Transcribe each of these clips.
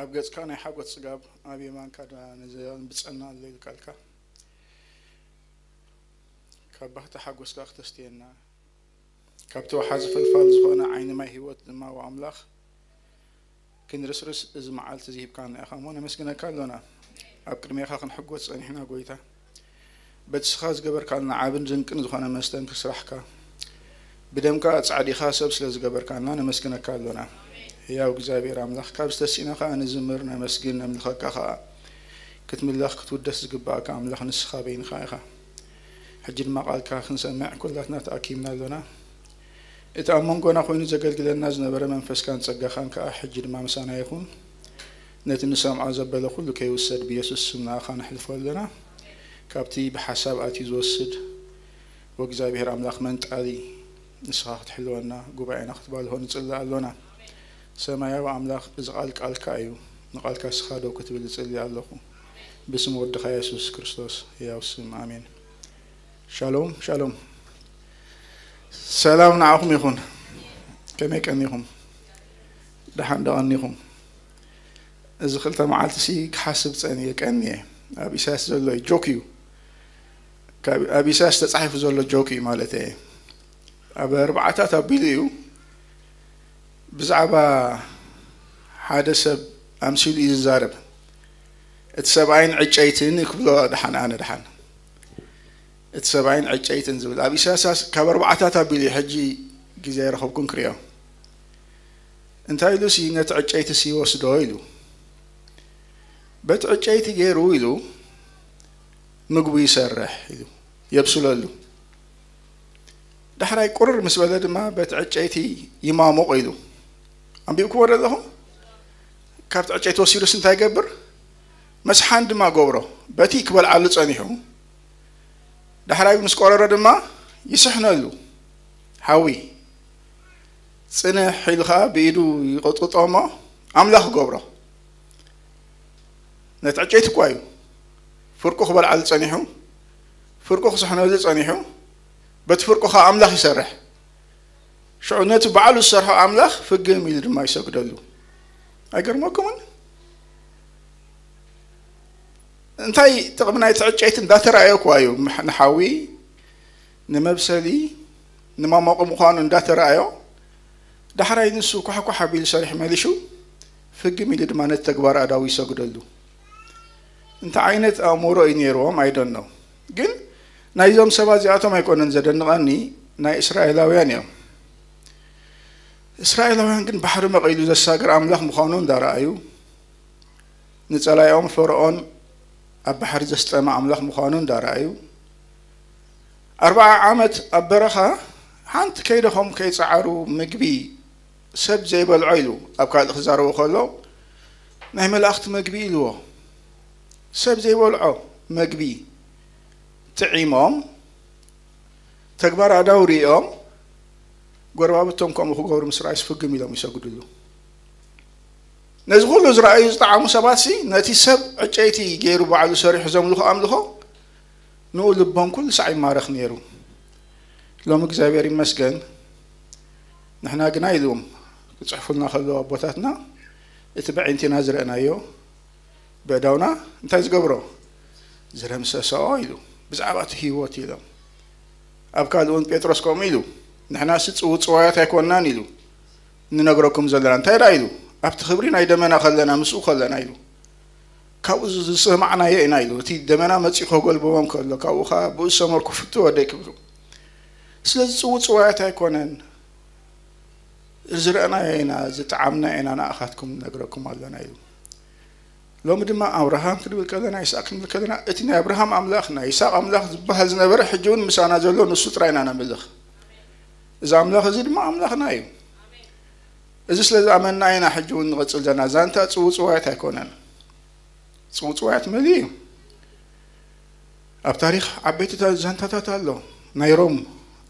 ኣብ ገጽካ ናይ ሓጎስ ጽጋብ፣ ኣብ የማንካ ድማ ንዘለኣለም ብጸና ኣሎ ኢሉ ቃልካ። ካብ ባህታ ሓጎስካ ክተስትየና፣ ካብቲ ወሓዚ ፈልፋል ዝኾነ ዓይኒ ማይ ህይወት ድማ፣ ወኣምላኽ፣ ክንርስርስ እዚ መዓልቲ እዚ ሂብካና ኢኻ እሞ ነመስግነካ ኣሎና። ኣብ ቅድሜኻ ክንሕጎስ ጸኒሕና፣ ጎይታ። በቲ ስኻ ዝገበርካልና ዓብን ድንቅን ዝኾነ መስተንክር ስራሕካ፣ ብደምካ ጻዕዲኻ ሰብ ስለ ዝገበርካና ነመስግነካ ኣሎና። ህያው እግዚኣብሔር ኣምላኽ፣ ካብ ዝተስእነኻ ንዝምር፣ ነመስግን፣ ነምልኸካ ኸኣ። ክትምለኽ ክትውደስ ዝግባእካ ኣምላኽ ንስኻ በይንኻ ኢኻ። ሕጂ ድማ ቃልካ ክንሰምዕ ኩላትና ተኣኪብና ኣሎና። እቲ ኣብ መንጎና ኮይኑ ዘገልግለና ዝነበረ መንፈስካን ጸጋኻን ከኣ ሕጂ ድማ ምሳና ይኹን። ነቲ ንሰምዖ ዘበለ ኩሉ ከይውሰድ ብየሱስ ስም ንኣኻ ነሕልፎ ኣሎና። ካብቲ ብሓሳብ ኣትዩ ዝወስድ ወእግዚኣብሔር ኣምላኽ መንጣሊ ንስኻ ክትሕልወና፣ ጉባኤና ክትባልሆ ንጽሊ ኣሎና። ሰማያዊ ኣምላኽ፣ እዚ ቃል ቃልካ እዩ። ንቃልካ ስኻ ደው ክትብል እጽሊ ኣለኹ። ብስም ወድኻ የሱስ ክርስቶስ ህያው ስም፣ ኣሜን። ሻሎም፣ ሻሎም። ሰላም ንዓኹም ይኹን። ከመይ ቀኒኹም? ደሓን ዶ ቀኒኹም? እዚ ክልተ መዓልቲ ሲ ክሓስብ ጸኒየ፣ ቀኒየ። ኣብ ኢሳያስ ዘሎ ጆክ እዩ። ካብ፣ ኣብ ኢሳያስ ተጻሒፉ ዘሎ ጆክ እዩ ማለት እየ። ኣብ ኣርባዓታት ኣቢሉ እዩ። ብዛዕባ ሓደ ሰብ ኣምሲሉ እዩ ዝዛረብ። እቲ ሰብኣይን ዕጨይትን ክብሎ ደሓን፣ ኣነ ደሓን። እቲ ሰብኣይን ዕጨይትን ዝብል ኣብ ኢሳያስ ካብ ኣርባዓታት ኣቢሉ እዩ፣ ሕጂ ግዜ ኣይረኸብኩን ክርእዮ። እንታይ ኢሉ ሲ ነቲ ዕጨይቲ ሲ ይወስዶ ኢሉ። በቲ ዕጨይቲ ገይሩ ኢሉ ምግቡ ይሰርሕ ኢሉ፣ የብስለሉ። ዳሕራይ ቁርር ምስ በለ ድማ በቲ ዕጨይቲ ይማሙቕ ኢሉ። ኣንቢብክዎ ዶ ኣለኹም? ካብቲ ዕጨይቲ ወሲዱስ እንታይ ይገብር? መስሓን ድማ ገብሮ። በቲ ክበልዓሉ ጸኒሑ። ዳሕራይ ምስ ቆረረ ድማ ይስሕነሉ። ሓዊ ጽንሕ ኢሉ ኸኣ ብኢዱ ይቕጥቕጦ እሞ ኣምላኽ ገብሮ። ነቲ ዕጨይቲ እኳ እዩ። ፍርቁ ክበልዓሉ ጸኒሑ፣ ፍርቁ ክስሕነሉ ጸኒሑ፣ በቲ ፍርቁ ኸኣ ኣምላኽ ይሰርሕ። ሽዑ ነቲ ባዕሉ ዝሰርሖ ኣምላኽ ፍግም ኢሉ ድማ ይሰግደሉ። ኣይገርመኩምን? እንታይ ጥቕሚ ናይቲ ዕጨይቲ እንዳተራእዮ እኳ እዩ፣ ምሕ-፣ ንሓዊ፣ ንመብሰሊ፣ ንመሞቒ ምዃኑ እንዳተራእዮ፣ ዳሕራይ ንሱ ኳሕኳሕ ኣቢሉ ሰሪሑ መሊሹ፣ ፍግም ኢሉ ድማ ነቲ ተግባር ኣእዳዉ ይሰግደሉ። እንታይ ዓይነት ኣእምሮ እዩ ነይርዎም? I don't know። ግን ናይዞም ሰባት እዚኣቶም ኣይኮነን ዘደንቐኒ፣ ናይ እስራኤላውያን እዮም። እስራኤላውያን ግን ባሕሪ መቒሉ ዘሳግር ኣምላኽ ምዃኑ እንዳረኣዩ፣ ንጸላኢኦም ፈርዖን ኣብ ባሕሪ ዘስጠመ ኣምላኽ ምዃኑ እንዳረኣዩ፣ ኣርብዓ ዓመት ኣብ በረኻ ሓንቲ ከይደኸሙ ከይጸዓሩ ምግቢ ሰብ ዘይበልዖ ኢሉ ኣብ ካልእ ክዛረቦ ከሎ፣ ናይ መላእኽቲ መግቢ ኢልዎ። ሰብ ዘይበልዖ መግቢ ጥዒሞም፣ ተግባር ኣእዳዉ ሪኦም፣ ጎረባብቶም ከምኡ ክገብሩ ምስ ረኣዩ ስፍግም ኢሎም ይሰግድሉ። ነዚ ኩሉ ዝረኣዩ ዝጠዓሙ ሰባትሲ ነቲ ሰብ ዕጨይቲ ገይሩ ባዕሉ ሰሪሑ ዘምልኾ ኣምልኾ ንኡ ልቦም ኩሉ ሳዕ ይማረኽ ነይሩ። ሎሚ እግዚኣብሔር ይመስገን፣ ንሕና ግና ኢሉዎም ክጽሕፉልና ከለዉ ኣቦታትና፣ እቲ ብዕንቲና ዝረእናዮ ብእዳውና እንታይ ዝገብሮ? ዝረምሰሰኦ ኢሉ። ብዛዕባ እቲ ህይወት ኢሎም። ኣብ ካልእ እውን ጴጥሮስ ከምኡ ኢሉ፣ ንሕናሲ ጽውጽዋያት ኣይኮንናን ኢሉ። ንነግረኩም ዘለና እንታይ ደኣ ኢሉ? ኣብቲ ክብሪ ናይ ደመና ከለና፣ ምስኡ ከለና ኢሉ። ካብኡ ዝ-፣ ዝሰማዕናዮ ኢና ኢሉ። እቲ ደመና መጺኡ ከጎልብቦም ከሎ፣ ካብኡ ኸኣ ብኡ ዝሰመርኩ ፍቱ ወደይ ክብሉ። ስለዚ ጽውጽዋያት ኣይኮነን። ዝረኣናዮ ኢና፣ ዝጠዓምና ኢና፣ ንኣኻትኩም ንነግረኩም ኣለና ኢሉ። ሎሚ ድማ ኣብርሃም ክንብል ከለና፣ ይስሐቅ ክንብል ከለና፣ እቲ ናይ ኣብርሃም ኣምላኽ፣ ናይ ይስሐቅ ኣምላኽ ዝበሃል ዝነበረ፣ ሕጂ እውን ምሳና ዘሎ ንሱ ጥራይ ኢና ነምልኽ። እዚ ኣምላኽ እዚ ድማ ኣምላኽና እዩ። እዚ ስለ ዝኣመንና ኢና ሕጂ እውን ንቐጽል ዘለና። ዛንታ ጽውጽዋያት ኣይኮነን። ጽውጽዋያት መሊኡ እዩ። ኣብ ታሪኽ ዓበይቲ ታ-፣ ዛንታታት ኣሎ። ናይ ሮም፣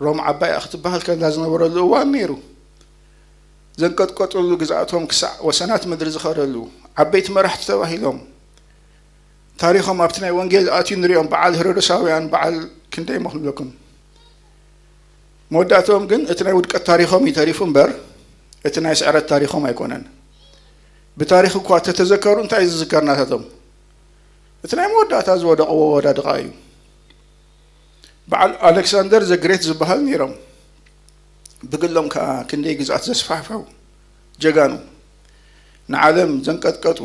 ሮም ዓባይ እያ ክትበሃል ከላ ዝነበረሉ እዋን ነይሩ። ዘንቀጥቀጡሉ፣ ግዝኣቶም ክሳዕ ወሰናት ምድሪ ዝኸደሉ፣ ዓበይቲ መራሕቲ ተባሂሎም። ታሪኾም ኣብቲ ናይ ወንጌል ኣትዩ ንሪኦም፣ በዓል ሄሮዶሳውያን፣ በዓል ክንደይ እሞ ክንብለኩም። መወዳእትኦም ግን እቲ ናይ ውድቀት ታሪኾም እዩ ተሪፉ እምበር፣ እቲ ናይ ስዕረት ታሪኾም ኣይኮነን። ብታሪኽ እኳ ተተዘከሩ እንታይ እዩ ዝዝከር ናታቶም? እቲ ናይ መወዳእታ ዝወደቕዎ ወዳድቓ እዩ። በዓል ኣሌክሳንደር ዘግሬት ዝበሃል ነይሮም። ብግሎም ከዓ ክንደይ ግዝኣት ዘስፋሕፈው ጀጋኑ፣ ንዓለም ዘንቀጥቀጡ።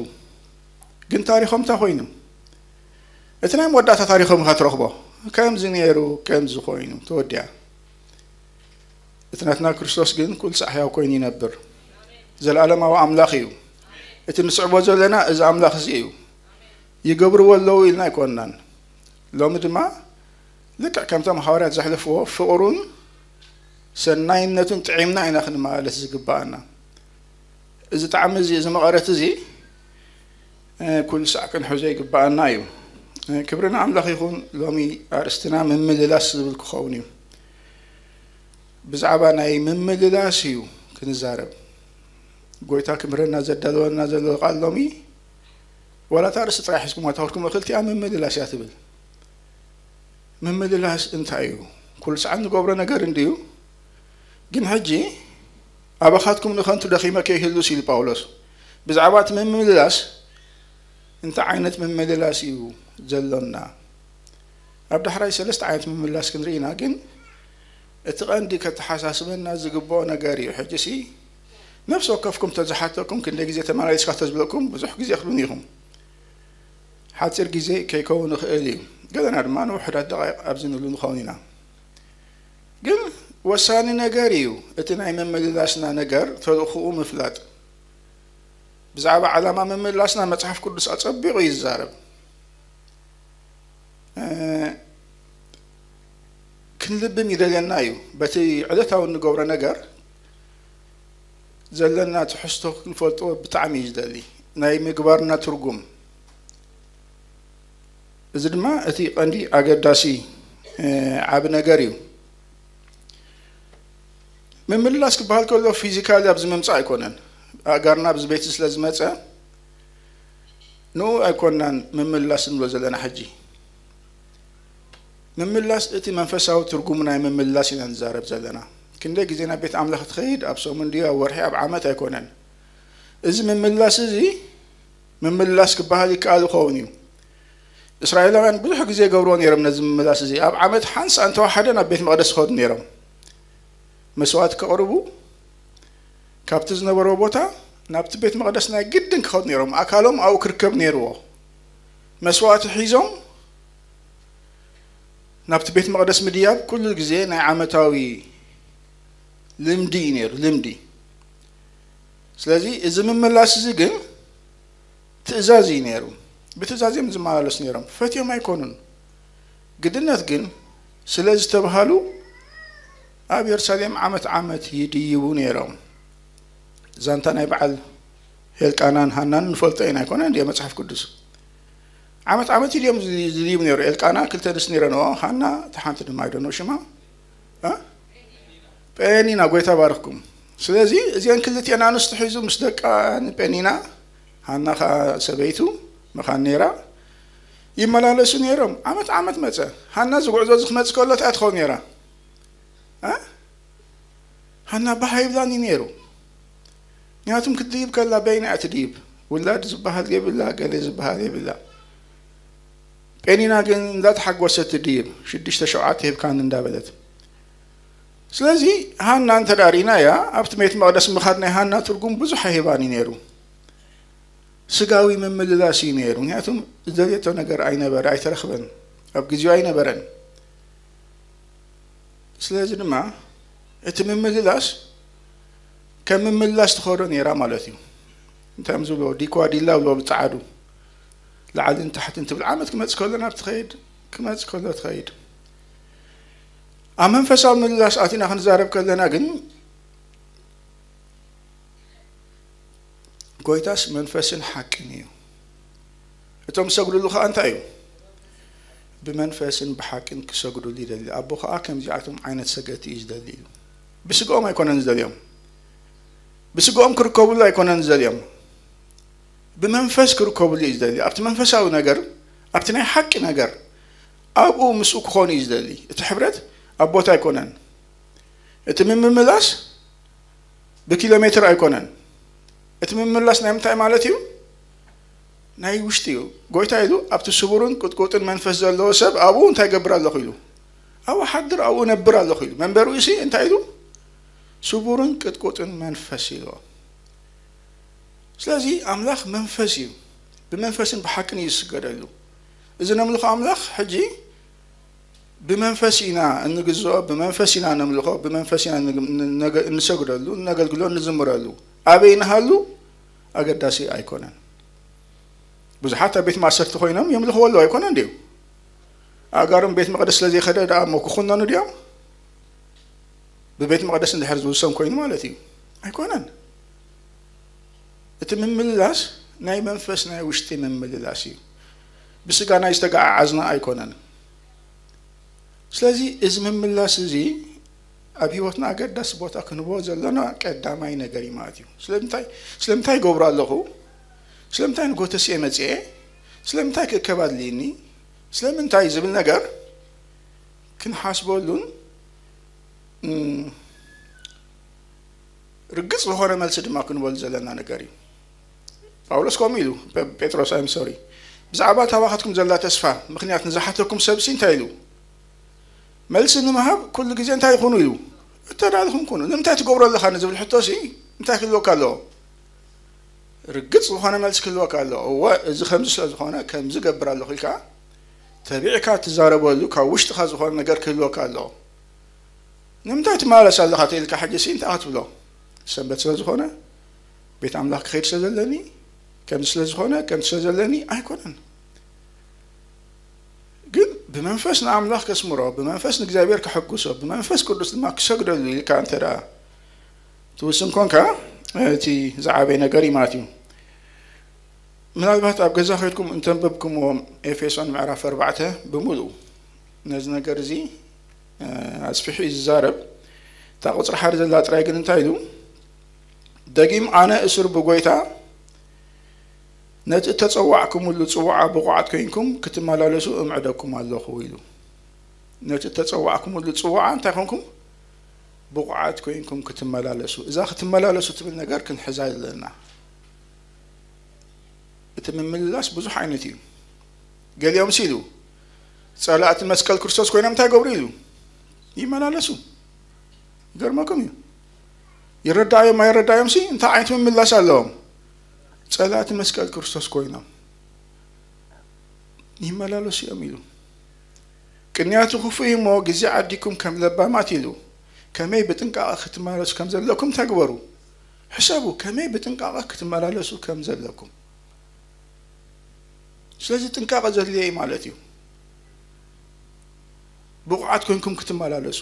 ግን ታሪኾም እንታይ ኮይኑ? እቲ ናይ መወዳእታ ታሪኾም ኢኻ ትረኽቦ። ከምዚ ነይሩ፣ ከምዚ ኮይኑ፣ ተወዲኣ። እቲ ናትና ክርስቶስ ግን ኩሉ ሳዕ ሕያው ኮይኑ ይነብር። ዘለኣለማዊ ኣምላኽ እዩ። እቲ ንስዕቦ ዘለና እዚ ኣምላኽ እዚ እዩ። ይገብርዎ ኣለዉ ኢልና ኣይኮንናን። ሎሚ ድማ ልክዕ ከምቶም ሃዋርያት ዘሕለፍዎ ፍቕሩን ሰናይነቱን ጥዒምና ኢና ክንመላለስ ዝግባኣና። እዚ ጣዕሚ እዚ፣ እዚ መቐረት እዚ፣ እ፣ ኩሉ ሳዕ ክንሕዞ ይግባኣና እዩ። እ፣ ክብሪ ንኣምላኽ ይኹን። ሎሚ ኣርእስትና ምምልላስ ዝብል ክኸውን እዩ። ብዛዕባ ናይ ምምልላስ እዩ ክንዛረብ። ጎይታ ክምህረና ዘዳለወና ዘሎ ቃል ሎሚ፣ ዋላ እታ ኣርእስቲ ጥራይ ሒዝኩማ ተኸድኩም እኽልቲኣ ምምልላስ እያ ትብል። ምምልላስ እንታይ እዩ? ኩሉ ሰዓት ንገብሮ ነገር እንድዩ። ግን ሕጂ ኣባኻትኩም ንኸንቱ ደኺመ ከይህሉስ ኢሉ ጳውሎስ። ብዛዕባ እቲ ምምልላስ እንታይ ዓይነት ምምልላስ እዩ ዘሎና? ኣብ ዳሕራይ ሰለስተ ዓይነት ምምልላስ ክንርኢ ኢና፣ ግን እቲ ቀንዲ ከተሓሳስበና ዝግብኦ ነገር እዩ። ሕጂ ሲ ነፍሲ ወከፍኩም ተዝሓተኩም ክንደይ ግዜ ተመላሊስካ ተዝብለኩም ብዙሕ ግዜ ክብሉኒ ኢኹም። ሓፂር ግዜ ከይከውን ይኽእል እዩ። ገለና ድማ ንውሑዳት ደቃይቕ ኣብዚ ንብሉ ንኸውን ኢና። ግን ወሳኒ ነገር እዩ እቲ ናይ ምምልላስና ነገር ተልእኽኡ ምፍላጥ። ብዛዕባ ዓላማ ምምልላስና መጽሓፍ ቅዱስ ኣጸቢቑ እዩ ዝዛረብ። እ፣ ክንልብም ይደልየና እዩ። በቲ ዕለታዊ እንገብሮ ነገር ዘለና ትሕዝቶ ክንፈልጦ ብጣዕሚ እዩ ዝደሊ። ናይ ምግባርና ትርጉም። እዚ ድማ እቲ ቀንዲ ኣገዳሲ፣ እ፣ ዓቢ ነገር እዩ። ምምልላስ ክበሃል ከሎ ፊዚካሊ ኣብዚ ምምጻእ ኣይኮነን። ኣእጋርና ኣብዚ ቤት ስለ ዝመጸ ንኡ ኣይኮናን ምምልላስ እንብሎ ዘለና ሕጂ። ምምልላስ እቲ መንፈሳዊ ትርጉሙ ናይ ምምልላስ ኢና ንዛረብ ዘለና። ክንደይ ግዜ ናብ ቤት ኣምላኽ ትኸይድ? ኣብ ሰሙን ድዩ ኣብ ወርሒ ኣብ ዓመት ኣይኮነን። እዚ ምምልላስ እዚ ምምልላስ ክበሃል ይከኣል ይኸውን እዩ። እስራኤላውያን ብዙሕ ግዜ ይገብርዎ ነይሮም ነዚ ምምላስ እዚ። ኣብ ዓመት ሓንሳእ እንተወሓደ ናብ ቤት መቕደስ ይኸዱ ነይሮም። መስዋእቲ ከቕርቡ ካብቲ ዝነበርዎ ቦታ ናብቲ ቤት መቕደስ ናይ ግድን ክኸዱ ነይሮም። ኣካሎም ኣብኡ ክርከብ ነይርዎ። መስዋእቲ ሒዞም ናብቲ ቤት መቕደስ ምድያብ ኩሉ ግዜ ናይ ዓመታዊ ልምዲ እዩ ነይሩ፣ ልምዲ። ስለዚ እዚ ምምላስ እዚ ግን ትእዛዝ እዩ ነይሩ። ብትእዛዝ እዮም ዝመላለሱ ነይሮም። ፈትዮም ኣይኮኑን። ግድነት ግን ስለ ዝተባሃሉ ኣብ የሩሳሌም ዓመት ዓመት ይድይቡ ነይሮም። ዛንታ ናይ በዓል ሄልቃናን ሃናን ንፈልጦ ኢና፣ ኣይኮነ እንዲ መጽሓፍ ቅዱስ። ዓመት ዓመት ድዮም ዝድይቡ ነይሩ። ኤልቃና ክልተ ኣንስቲ ነይረንኦ፣ ሃና እታ ሓንቲ ድማ ኣይደኖ ሽማ፣ እ? ጴኒና፣ ጎይታ ባርኽኩም። ስለዚ እዚአን ክልቲአን ኣንስቲ ሒዙ ምስ ደቃ ንጴኒና፣ ሃና ኸዓ ሰበይቱ መኻን ነይራ፣ ይመላለሱ ነይሮም። ዓመት ዓመት መጸ። ሃና እዚ ጉዕዞ እዚ ክመጽእ ከሎ እንታይ ትኸውን ነይራ? እ? ሃና ባህ ኣይብላን እዩ ነይሩ። ምክንያቱም ክትድይብ ከላ በይና እያ ትድይብ። ውላድ ዝበሃል የብላ፣ ገለ ዝበሃል የብላ። ጴኒና ግን እንዳተሓጎሰት ትድይብ፣ ሽዱሽተ ሸውዓተ ሂብካኒ እንዳበለት። ስለዚ ሃና እንተ ደኣ ርኢናያ፣ ኣብቲ ቤት መቕደስ ምኻድ ናይ ሃና ትርጉም ብዙሕ ኣይህባን እዩ ነይሩ። ስጋዊ ምምልላስ እዩ ነይሩ። ምክንያቱም ዝደልየቶ ነገር ኣይነበረ፣ ኣይተረኽበን። ኣብ ግዜኡ ኣይነበረን። ስለዚ ድማ እቲ ምምልላስ ከም ምምልላስ ትኸዶ ነይራ ማለት እዩ። እንታይ እዮም ዝብሎ? ዲኳ ዲላ ብሎ ብጸዓዱ ላዕልን ታሕትን ትብል ዓመት ክመጽእ ከሎ ናብ ትኸይድ፣ ክመጽእ ከሎ ትኸይድ። ኣብ መንፈሳዊ ምልላስ ኣቲና ክንዛረብ ከለና ግን ጎይታስ መንፈስን ሓቅን እዩ። እቶም ዝሰግድሉ ኸኣ እንታይ እዩ? ብመንፈስን ብሓቅን ክሰግድሉ ይደሊ። ኣቦ ኸኣ ከምዚኣቶም ዓይነት ሰገድቲ እዩ ዝደሊ ኢሉ። ብስግኦም ኣይኮነን ዝደልዮም። ብስግኦም ክርከብሉ ኣይኮነን ዝደልዮም። ብመንፈስ ክርከብሉ እዩ ዝደሊ። ኣብቲ መንፈሳዊ ነገር፣ ኣብቲ ናይ ሓቂ ነገር፣ ኣብኡ ምስኡ ክኾኑ እዩ ዝደሊ። እቲ ሕብረት ኣብ ቦታ ኣይኮነን። እቲ ምምምላስ ብኪሎ ሜትር ኣይኮነን። እቲ ምምላስ ናይ ምንታይ ማለት እዩ? ናይ ውሽጢ እዩ። ጎይታ ኢሉ ኣብቲ ስቡርን ቅጥቁጥን መንፈስ ዘለዎ ሰብ ኣብኡ እንታይ ገብር ኣለኹ ኢሉ፣ ኣብኡ ሓድር፣ ኣብኡ ነብር ኣለኹ ኢሉ። መንበሩ እሲ እንታይ ኢሉ? ስቡርን ቅጥቁጥን መንፈስ ኢልዎ። ስለዚ ኣምላኽ መንፈስ እዩ። ብመንፈስን ብሓቅን እዩ ዝስገደሉ። እዚ ነምልኾ ኣምላኽ ሕጂ ብመንፈስ ኢና እንግዝኦ፣ ብመንፈስ ኢና ነምልኾ፣ ብመንፈስ ኢና ንግ- ንነገ- እንሰግደሉ፣ እነገልግሎ፣ እንዝምረሉ። ኣበይ ንሃሉ ኣገዳሲ ኣይኮነን። ብዙሓት ኣብ ቤት ማእሰርቲ ኮይኖም የምልኽዎ ኣለዉ ኣይኮነን ድዩ? ኣጋርም ቤት መቕደስ ስለ ዘይኸደ ደኣ እሞ ክኹነኑ ድዮም? ብቤት መቕደስ እንድሕር ዝውሰን ኮይኑ ማለት እዩ። ኣይኮነን። እቲ ምምልላስ ናይ መንፈስ ናይ ውሽጢ ምምልላስ እዩ። ብስጋ ናይ ዝተጋዓዓዝና ኣይኮነን። ስለዚ እዚ ምምልላስ እዚ ኣብ ህይወትና ኣገዳሲ ቦታ ክንህቦ ዘለና ቀዳማይ ነገር እዩ ማለት እዩ። ስለምንታይ ስለምንታይ ይገብሮ ኣለኹ? ስለምንታይ ንጎተስኤ መፅኤ? ስለምንታይ ክእከብ ኣድልይኒ? ስለምንታይ ዝብል ነገር ክንሓስበሉን ርግጽ ዝኾነ መልሲ ድማ ክንበሉ ዘለና ነገር እዩ። ጳውሎስ ከምኡ ኢሉ፣ ጴጥሮስ ኣይም ሶሪ፣ ብዛዕባ ታባኻትኩም ዘላ ተስፋ ምክንያት ንዝሓተኩም ሰብሲ እንታይ ኢሉ? መልሲ ንምሃብ ኩሉ ግዜ እንታይ ይኹኑ ኢሉ? እተዳልኹም ኩኑ። ንምንታይ ትገብሮ ኣለኻ ንዝብል ሕቶሲ እንታይ ክህልወካ ኣለዎ? ርግጽ ዝኾነ መልሲ ክህልወካ ኣለዎ። እወ፣ እዚ ከምዚ ስለ ዝኾነ ከምዚ ገብር ኣለኹ ኢልካ ተቢዕካ ትዛረበሉ ካብ ውሽጥኻ ዝኾነ ነገር ክህልወካ ኣለዎ። ንምንታይ ትመላለስ ኣለኻ ተኢልካ ሕጂ ሲ እንታይ ክትብሎ? ሰንበት ስለ ዝኾነ፣ ቤት ኣምላኽ ክኸይድ ስለ ዘለኒ፣ ከምዚ ስለ ዝኾነ፣ ከምዚ ስለ ዘለኒ ኣይኮነን። ግን ብመንፈስ ንኣምላኽ ከስምሮ፣ ብመንፈስ ንእግዚኣብሔር ከሐጉሶ፣ ብመንፈስ ቅዱስ ድማ ክሰግደሉ ኢልካ እንተ ደኣ ትውስን ኮንካ፣ እቲ ዝዓበየ ነገር እዩ ማለት እዩ። ምናልባት ኣብ ገዛ ከይድኩም እንተንበብኩምዎ ኤፌሶን ምዕራፍ ኣርባዕተ ብምሉኡ ነዚ ነገር እዚ ኣስፊሑ እዩ ዝዛረብ። እታ ቁፅሪ ሓደ ዘላ ጥራይ ግን እንታይ ኢሉ? ደጊም ኣነ እሱር ብጎይታ ነቲ እተጸዋዕኩምሉ ጽዋዓ ብቑዓት ኮይንኩም ክትመላለሱ እምዕደኩም ኣለኹ ኢሉ። ነቲ እተጸዋዕኩምሉ ጽዋዓ እንታይ ኮንኩም? ብቑዓት ኮይንኩም ክትመላለሱ። እዛ ክትመላለሱ ትብል ነገር ክንሕዛ ዘለና። እቲ ምምልላስ ብዙሕ ዓይነት እዩ። ገሊኦም ሲሉ ጸላእቲ መስቀል ክርስቶስ ኮይኖም እንታይ ገብሩ ኢሉ? ይመላለሱ። ይገርመኩም እዩ። ይረዳእዮም ኣይረዳእዮም ሲ እንታይ ዓይነት ምምላስ ኣለዎም? ጸላእቲ መስቀል ክርስቶስ ኮይኖም ይመላለሱ እዮም ኢሉ። ቅንያቱ ክፉእ እዩ እሞ ግዜ ዓዲኩም ከም ለባማት ኢሉ ከመይ ብጥንቃቐ ክትመላለሱ ከም ዘለኩም ተግበሩ። ሕሰቡ፣ ከመይ ብጥንቃቐ ክትመላለሱ ከም ዘለኩም። ስለዚ ጥንቃቐ ዘድልየ እዩ ማለት እዩ። ብቑዓት ኮይንኩም ክትመላለሱ።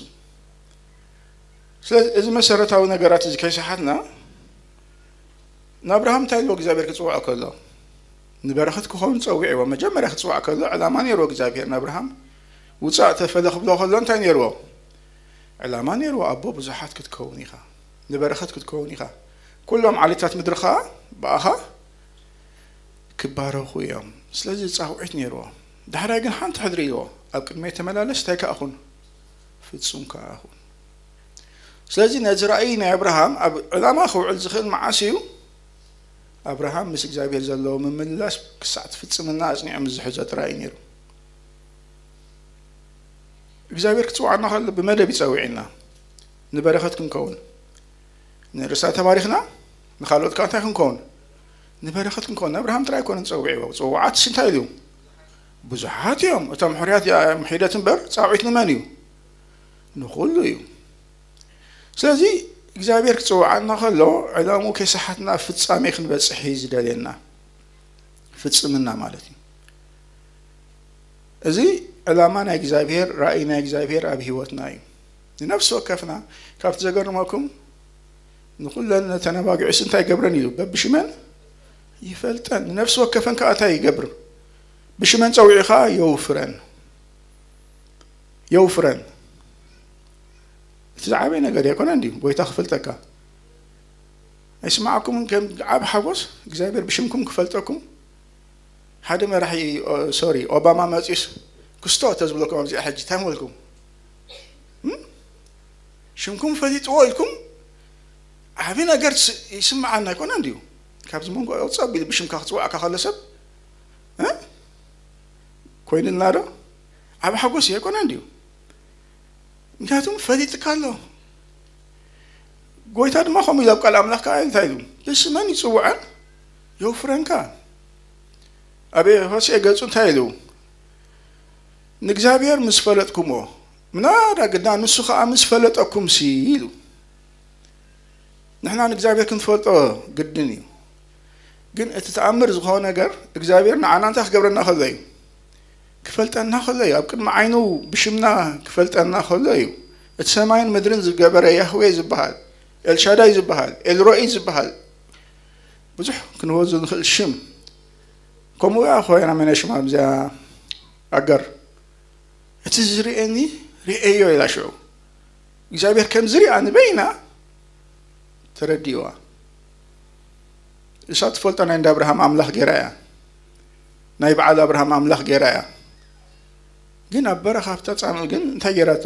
ስለዚ እዚ መሰረታዊ ነገራት እዚ ከይሰሓትና ንኣብርሃም እንታይ ኢልዎ እግዚኣብሔር ክፅውዖ ከሎ ንበረኸት ክኸውን ፀዊዕዎ። መጀመርያ ክፅዋዕ ከሎ ዕላማ ነይርዎ እግዚኣብሔር ንኣብርሃም ውፃእ ተፈለ ክብሎ ከሎ እንታይ ነይርዎ? ዕላማ ነይርዎ። ኣቦ ብዙሓት ክትከውን ኢኻ፣ ንበረኸት ክትከውን ኢኻ፣ ኩሎም ዓሌታት ምድሪ ከዓ ብኣኻ ክባረኹ እዮም። ስለዚ ፃውዒት ነይርዎ። ዳሕራይ ግን ሓንቲ ሕድሪ ኢልዎ ኣብ ቅድመይ ተመላለስ እንታይ ከዓ ኩን ፍፁም ከዓ ኩን። ስለዚ ነዚ ራእይ ናይ ኣብርሃም ኣብ ዕላማ ክውዕል ዝኽእል መዓስ እዩ? ኣብርሃም ምስ እግዚኣብሔር ዘለዎ ምምልላስ ክሳዕ እቲ ፍጽምና ኣጽኒዑ ምስ ዝሕዞ ጥራይ እዩ ነይሩ። እግዚኣብሔር ክጽውዓና ከሎ ብመደብ ይጸውዕና። ንበረኸት ክንከውን ንርእስና ተባሪኽና ንኻልኦት ከዓ እንታይ ክንከውን? ንበረኸት ክንከውን። ንኣብርሃም ጥራይ ኣይኮነን ጸዊዕዎ። ጽውዓት እንታይ ኢሉ? ብዙሓት እዮም። እቶም ሕርያት እዮም ሒደት እምበር ጻውዒት ንመን እዩ? ንኹሉ እዩ። ስለዚ እግዚኣብሔር ክጽውዓና ከሎ ዕላምኡ ከይሰሓትና ፍጻሜ ክንበጽሕ እዩ ዝደልየና። ፍጽምና ማለት እዩ። እዚ ዕላማ ናይ እግዚኣብሔር፣ ራእይ ናይ እግዚኣብሔር ኣብ ህይወትና እዩ። ንነፍሲ ወከፍና ካብቲ ዘገርመኩም ንኹለን ተነባጊዑስ እንታይ ገብረን ኢሉ በብሽመን ይፈልጠን። ንነፍሲ ወከፈን ከዓ እንታይ ይገብር? ብሽመን ጸዊዑ ከዓ የውፍረን። የውፍረን። እቲ ዝዓበየ ነገር ኣይኮነ እንዲዩ ጎይታ ክፈልጠካ ኣይስማዓኩምን ከም ዓብ ሓጎስ እግዚኣብሔር ብሽምኩም ክፈልጠኩም ሓደ መራሒ ሶሪ ኦባማ መፂስ ክስቶ ተዝብለኩም ኣብዚኣ ሕጂ እንታይ መልኩም ሽምኩም ፈሊጥዎ ኢልኩም ዓብ ነገር ይስምዓና ኣይኮነ እንዲዩ ካብዚ መንጎ ጸብ ኢሉ ብሽምካ ክጽዋዕካ ከሎ ሰብ እ? ኮይኑልና ዶ? ዓብ ሓጎስ ኣይኮነን ድዩ? ምክንያቱም ፈሊጥካ ኣሎ። ጎይታ ድማ ከምኡ ኢሉ ኣብ ቃል ኣምላኽ ከኣ እንታይ ኢሉ? ብስመን ይጽውዐን የውፍረንካ። ኣብ ሆሴዕ ገጹ እንታይ ኢሉ? ንእግዚኣብሔር ምስ ፈለጥኩሞ ምናዳ ግዳ ንሱ ከኣ ምስ ፈለጠኩም ሲ ኢሉ። ንሕና ንእግዚኣብሔር ክንፈልጦ ግድን እዩ። ግን እቲ ተኣምር ዝኾነ ነገር እግዚኣብሔር ንዓና እንታይ ክገብረና ከሎ እዩ? ክፈልጠና ከሎ እዩ። ኣብ ቅድሚ ዓይኑ ብሽምና ክፈልጠና ከሎ እዩ። እቲ ሰማይን ምድርን ዝገበረ ያህዌ ዝበሃል፣ ኤልሻዳይ ዝበሃል፣ ኤልሮኢ ዝበሃል ብዙሕ ክንወዞ ንኽእል ሽም። ከምኡ እያ ኮይና መነ ሽማ ኣብዚኣ ኣገር እቲ ዝርእየኒ ርእየዮ ኢላ ሽዑ እግዚኣብሔር ከም ዝሪኣ ንበይና ተረዲዋ። እሳ ትፈልጦ ናይ እንዳ ኣብርሃም ኣምላኽ ገይራ እያ። ናይ በዓል ኣብርሃም ኣምላኽ ገይራ እያ። ግን ኣብ በረኻ ኣብታ ጻምእ ግን እንታይ ገይራቶ?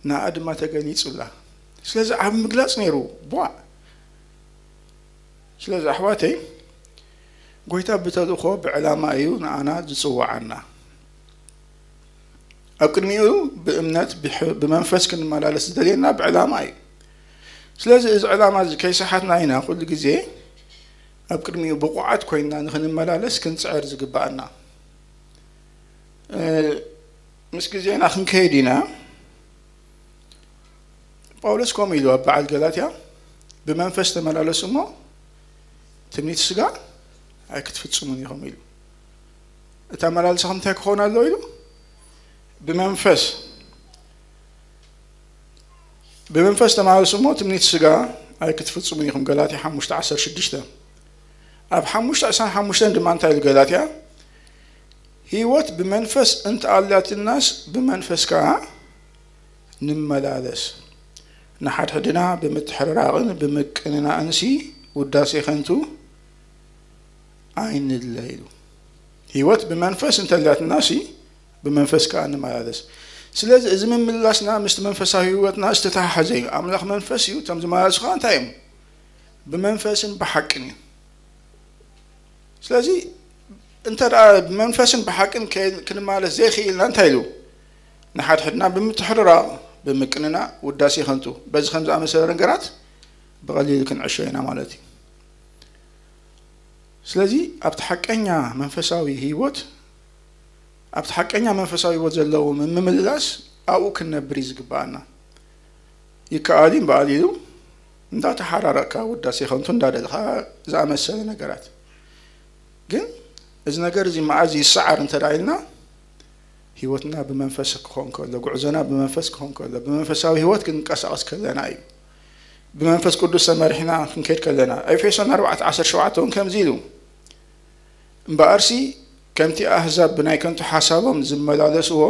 ንኣ ድማ ተገሊጹላ። ስለዚ ዓብ ምግላጽ ነይሩ። ቧዕ። ስለዚ ኣሕዋተይ፣ ጎይታ ብተልእኾ ብዕላማ እዩ ንኣና ዝጽውዓና። ኣብ ቅድሚኡ ብእምነት ብሕ- ብመንፈስ ክንመላለስ ዝደልየና ብዕላማ እዩ። ስለዚ እዚ ዕላማ እዚ ከይሰሓትና ኢና ኩሉ ግዜ ኣብ ቅድሚኡ ብቑዓት ኮይንና ንክንመላለስ ክንጽዕር ዝግባኣና። እ፣ ምስ ግዜና ክንከይድ ኢና። ጳውሎስ ከምኡ ኢሉ ኣብ በዓል ገላትያ፣ ብመንፈስ ተመላለሱ እሞ ትምኒት ስጋ ኣይክትፍጽሙን ኢኹም ኢሉ። እታ መላልሳኹም እንታይ ክኸውን ኣለዎ ኢሉ? ብመንፈስ ብመንፈስ ተመላለሱ እሞ ትምኒት ስጋ ኣይክትፍጽሙን ኢኹም። ገላትያ ሓሙሽተ ዓሰርተ ሽዱሽተ። ኣብ ሓሙሽተ ዕስራን ሓሙሽተን ድማ እንታይ ኢሉ ገላትያ? ህይወት ብመንፈስ እንተኣላትናስ ብመንፈስ ከኣ ንመላለስ። ንሓድሕድና ብምትሕርራቕን ብምቅንናእንሲ ውዳሴ ከንቱ ኣይንለ ኢሉ። ህይወት ብመንፈስ እንተላትናሲ ብመንፈስ ከኣ ንመላለስ። ስለዚ እዚ ምምላስና ምስቲ መንፈሳዊ ህይወትና ዝተተሓሓዘ እዩ። ኣምላኽ መንፈስ እዩ። እቶም ዝመላለሱ ከኣ እንታይ እዮም? ብመንፈስን ብሓቅን እዩ። ስለዚ እንተ ደኣ ብመንፈስን ብሓቅን ከ- ክንመላለስ ዘይክኢልና እንታይ ኢሉ? ንሓድሕድና ብምትሕርራቕ ብምቅንና ውዳሴ ከንቱ በዚ ከም ዝኣመሰለ ነገራት ብቐሊሉ ክንዕሾ ኢና ማለት እዩ። ስለዚ ኣብቲ ሓቀኛ መንፈሳዊ ህይወት ኣብቲ ሓቀኛ መንፈሳዊ ህይወት ዘለዎ ምምልላስ ኣብኡ ክንነብር እዩ ዝግባኣና። ይከኣል እዩ እምበኣል ኢሉ እንዳተሓራረቕካ ውዳሴ ከንቱ እንዳደልኻ ዝኣመሰለ ነገራት። ግን እዚ ነገር እዚ መዓዝ ይሰዓር እንተ ደኣ ኢልና ህይወትና ብመንፈስ ክኾን ከሎ፣ ጉዕዞና ብመንፈስ ክኾን ከሎ፣ ብመንፈሳዊ ህይወት ክንንቀሳቐስ ከለና እዩ። ብመንፈስ ቅዱስ ተመሪሕና ክንከይድ ከለና። ኤፌሶን ኣርባዕተ ዓሰርተ ሸውዓተ እውን ከምዚ ኢሉ፣ እምበኣርሲ ከምቲ ኣህዛብ ብናይ ከንቱ ሓሳቦም ዝመላለስዎ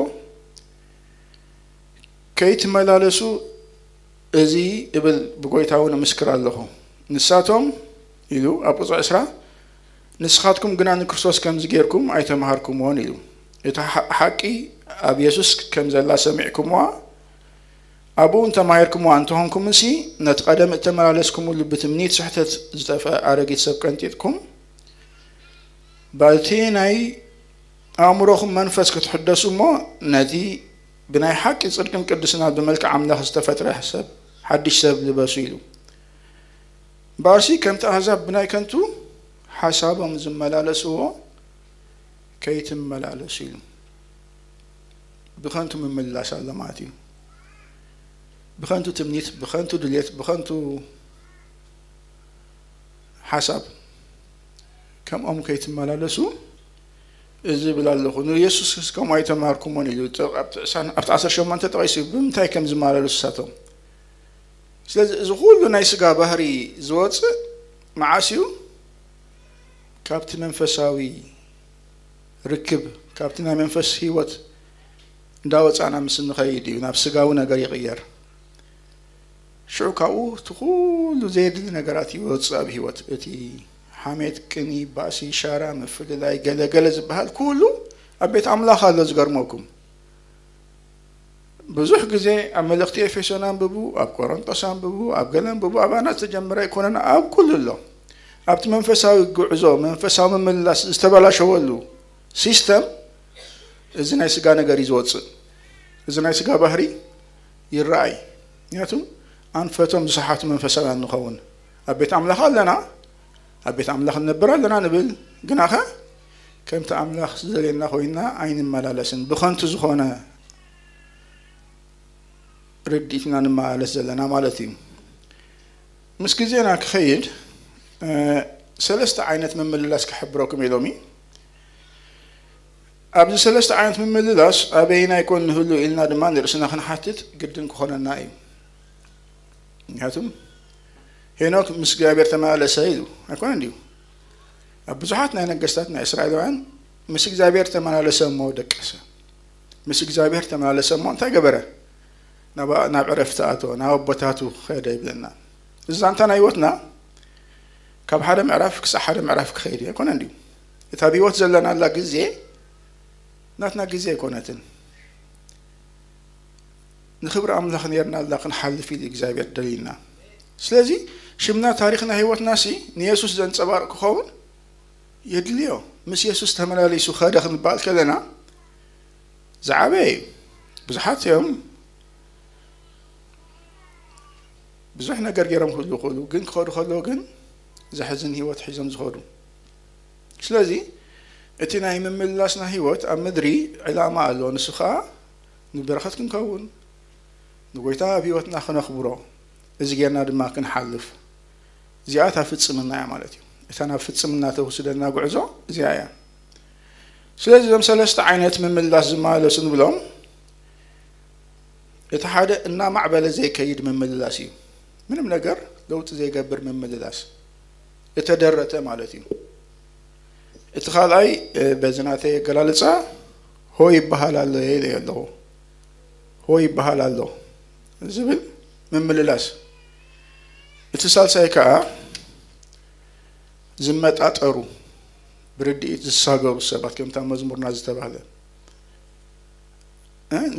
ከይትመላለሱ እዚ እብል ብጎይታ እውን እምስክር ኣለኹ። ንሳቶም ኢሉ ኣብ ቁጽሪ ዕስራ ንስኻትኩም ግና ንክርስቶስ ከምዚ ጌርኩም ኣይተምሃርኩምዎን ኢሉ። እታ ሓ- ሓቂ ኣብ የሱስ ከም ዘላ ሰሚዕኩምዋ ኣብኡ እንተማሂርኩምዋ እንተኾንኩምሲ ነቲ ቀደም እተመላለስኩምሉ ብትምኒት ስሕተት ዝጠፍአ ኣረጊት ሰብ ቀንጢጥኩም በቲ ናይ ኣእምሮኹም መንፈስ ክትሕደሱ እሞ ነቲ ብናይ ሓቂ ጽድቅን ቅድስና ብመልክዕ ኣምላኽ ዝተፈጥረ ሰብ ሓድሽ ሰብ ልበሱ ኢሉ። እምበኣርሲ ከምቲ ኣህዛብ ብናይ ከንቱ ሓሳቦም ዝመላለስዎ ከይትመላለሱ ኢሉ። ብኸንቱ ምምልላስ ኣሎ ማለት እዩ። ብኸንቱ ትምኒት፣ ብኸንቱ ድልየት፣ ብኸንቱ ሓሳብ ከምኦም ከይትመላለሱ እዚ ይብል ኣለኹ። ንየሱስ ከምኡ ኣይተማርኩሞን ኢሉ ኣብቲ ዕስራን- ኣብቲ ዓሰርተ ሸሞንተ ጠቒሱ እዩ ብምንታይ ከም ዝመላለሱ እሳቶም። ስለዚ እዚ ኩሉ ናይ ስጋ ባህሪ ዝወፅእ መዓስ እዩ? ካብቲ መንፈሳዊ ርክብ ካብቲ ናይ መንፈስ ህይወት እንዳወፃእና ምስ እንኸይድ እዩ ናብ ስጋዊ ነገር ይቕየር። ሽዑ ካብኡ እቲ ኩሉ ዘየድሊ ነገራት ይወፅእ ኣብ ህይወት። እቲ ሓሜት፣ ቅኒ፣ ባእሲ፣ ሻራ፣ ምፍልላይ፣ ገለገለ ዝበሃል ኩሉ ኣብ ቤት ኣምላኽ ኣሎ። ዝገርመኩም ብዙሕ ግዜ ኣብ መልእኽቲ ኤፌሶን ኣንብቡ፣ ኣብ ቆሮንጦስ ኣንብቡ፣ ኣብ ገለ ኣንብቡ፣ ኣባና ዝተጀመረ ኣይኮነን፣ ኣብ ኩሉ ኣሎ። ኣብቲ መንፈሳዊ ጉዕዞ፣ መንፈሳዊ ምምልላስ ዝተበላሸወሉ ሲስተም፣ እዚ ናይ ስጋ ነገር እዩ ዝወፅእ። እዚ ናይ ስጋ ባህሪ ይረኣይ። ምክንያቱም ኣንፈቶም ዝሰሓቱ መንፈሳውያን ንኸውን። ኣብ ቤት ኣምላኽ ኣለና፣ ኣብ ቤት ኣምላኽ ንነብር ኣለና ንብል፣ ግናኸ ከምቲ ኣምላኽ ዝደልየና ኮይንና ኣይንመላለስን። ብኸንቱ ዝኾነ ርድኢትና ንመላለስ ዘለና ማለት እዩ። ምስ ግዜና ክኸይድ ሰለስተ ዓይነት ምምልላስ ክሕብረኩም እየ ሎሚ። ኣብዚ ሰለስተ ዓይነት ምምልላስ ኣበየናይ ኮን ንህሉ ኢልና ድማ ንርእስና ክንሓትት ግድን ክኾነና እዩ። ምክንያቱም ሄኖክ ምስ እግዚኣብሔር ተመላለሰ ኢሉ ኣይኮነ እንዲሁ። ኣብ ብዙሓት ናይ ነገስታት ናይ እስራኤላውያን ምስ እግዚኣብሔር ተመላለሰ እሞ ደቀሰ። ምስ እግዚኣብሔር ተመላለሰ እሞ እንታይ ገበረ? ናብ ዕረፍቲ ኣተወ፣ ናብ ኣቦታቱ ኸደ ይብለና። እዛ እንታ ናይ ህይወትና ካብ ሓደ ምዕራፍ ክሳብ ሓደ ምዕራፍ ክኸይድ እዩ ኣይኮነ እንዲሁ። እታ ብህይወት ዘለናላ ግዜ ናትና ግዜ ኣይኮነትን። ንክብሪ ኣምላኽ ነርናላ ክንሓልፍ ኢሉ እግዚኣብሔር ደልዩና። ስለዚ ሽምና ታሪኽና ህይወትና ሲ ንየሱስ ዘንፀባርቕ ክኸውን የድልዮ። ምስ የሱስ ተመላሊሱ ኸደ ክንበሃል ከለና ዝዓበየ እዩ። ብዙሓት እዮም ብዙሕ ነገር ገይሮም ክህሉ ይኽእሉ፣ ግን ክኸዱ ከለዉ ግን ዘሕዝን ህይወት ሒዞም ዝኸዱ። ስለዚ እቲ ናይ ምምልላስና ህይወት ኣብ ምድሪ ዕላማ ኣሎ። ንሱ ኸዓ ንበረኸት ክንከውን፣ ንጎይታ ኣብ ህይወትና ክነኽብሮ፣ እዚ ጌርና ድማ ክንሓልፍ። እዚኣ እታ ፍጽምና እያ ማለት እዩ። እታ ናብ ፍጽምና ተውስደና ጉዕዞ እዚኣ እያ። ስለዚ እዞም ሰለስተ ዓይነት ምምልላስ ዝመላለሱ ንብሎም፣ እቲ ሓደ እናማዕበለ ዘይከይድ ምምልላስ እዩ። ምንም ነገር ለውጢ ዘይገብር ምምልላስ፣ እተደረተ ማለት እዩ። እቲ ካልኣይ በዚ ናተይ ኣገላልጻ ሆ ይበሃል ኣሎ ኢለ ኣለኹ። ሆ ይበሃል ኣሎ ዝብል ምምልላስ። እቲ ሳልሳይ ከኣ ዝመጣጠሩ ብርድኢት ዝሳገሩ ሰባት ከምታ መዝሙርና ዝተባህለ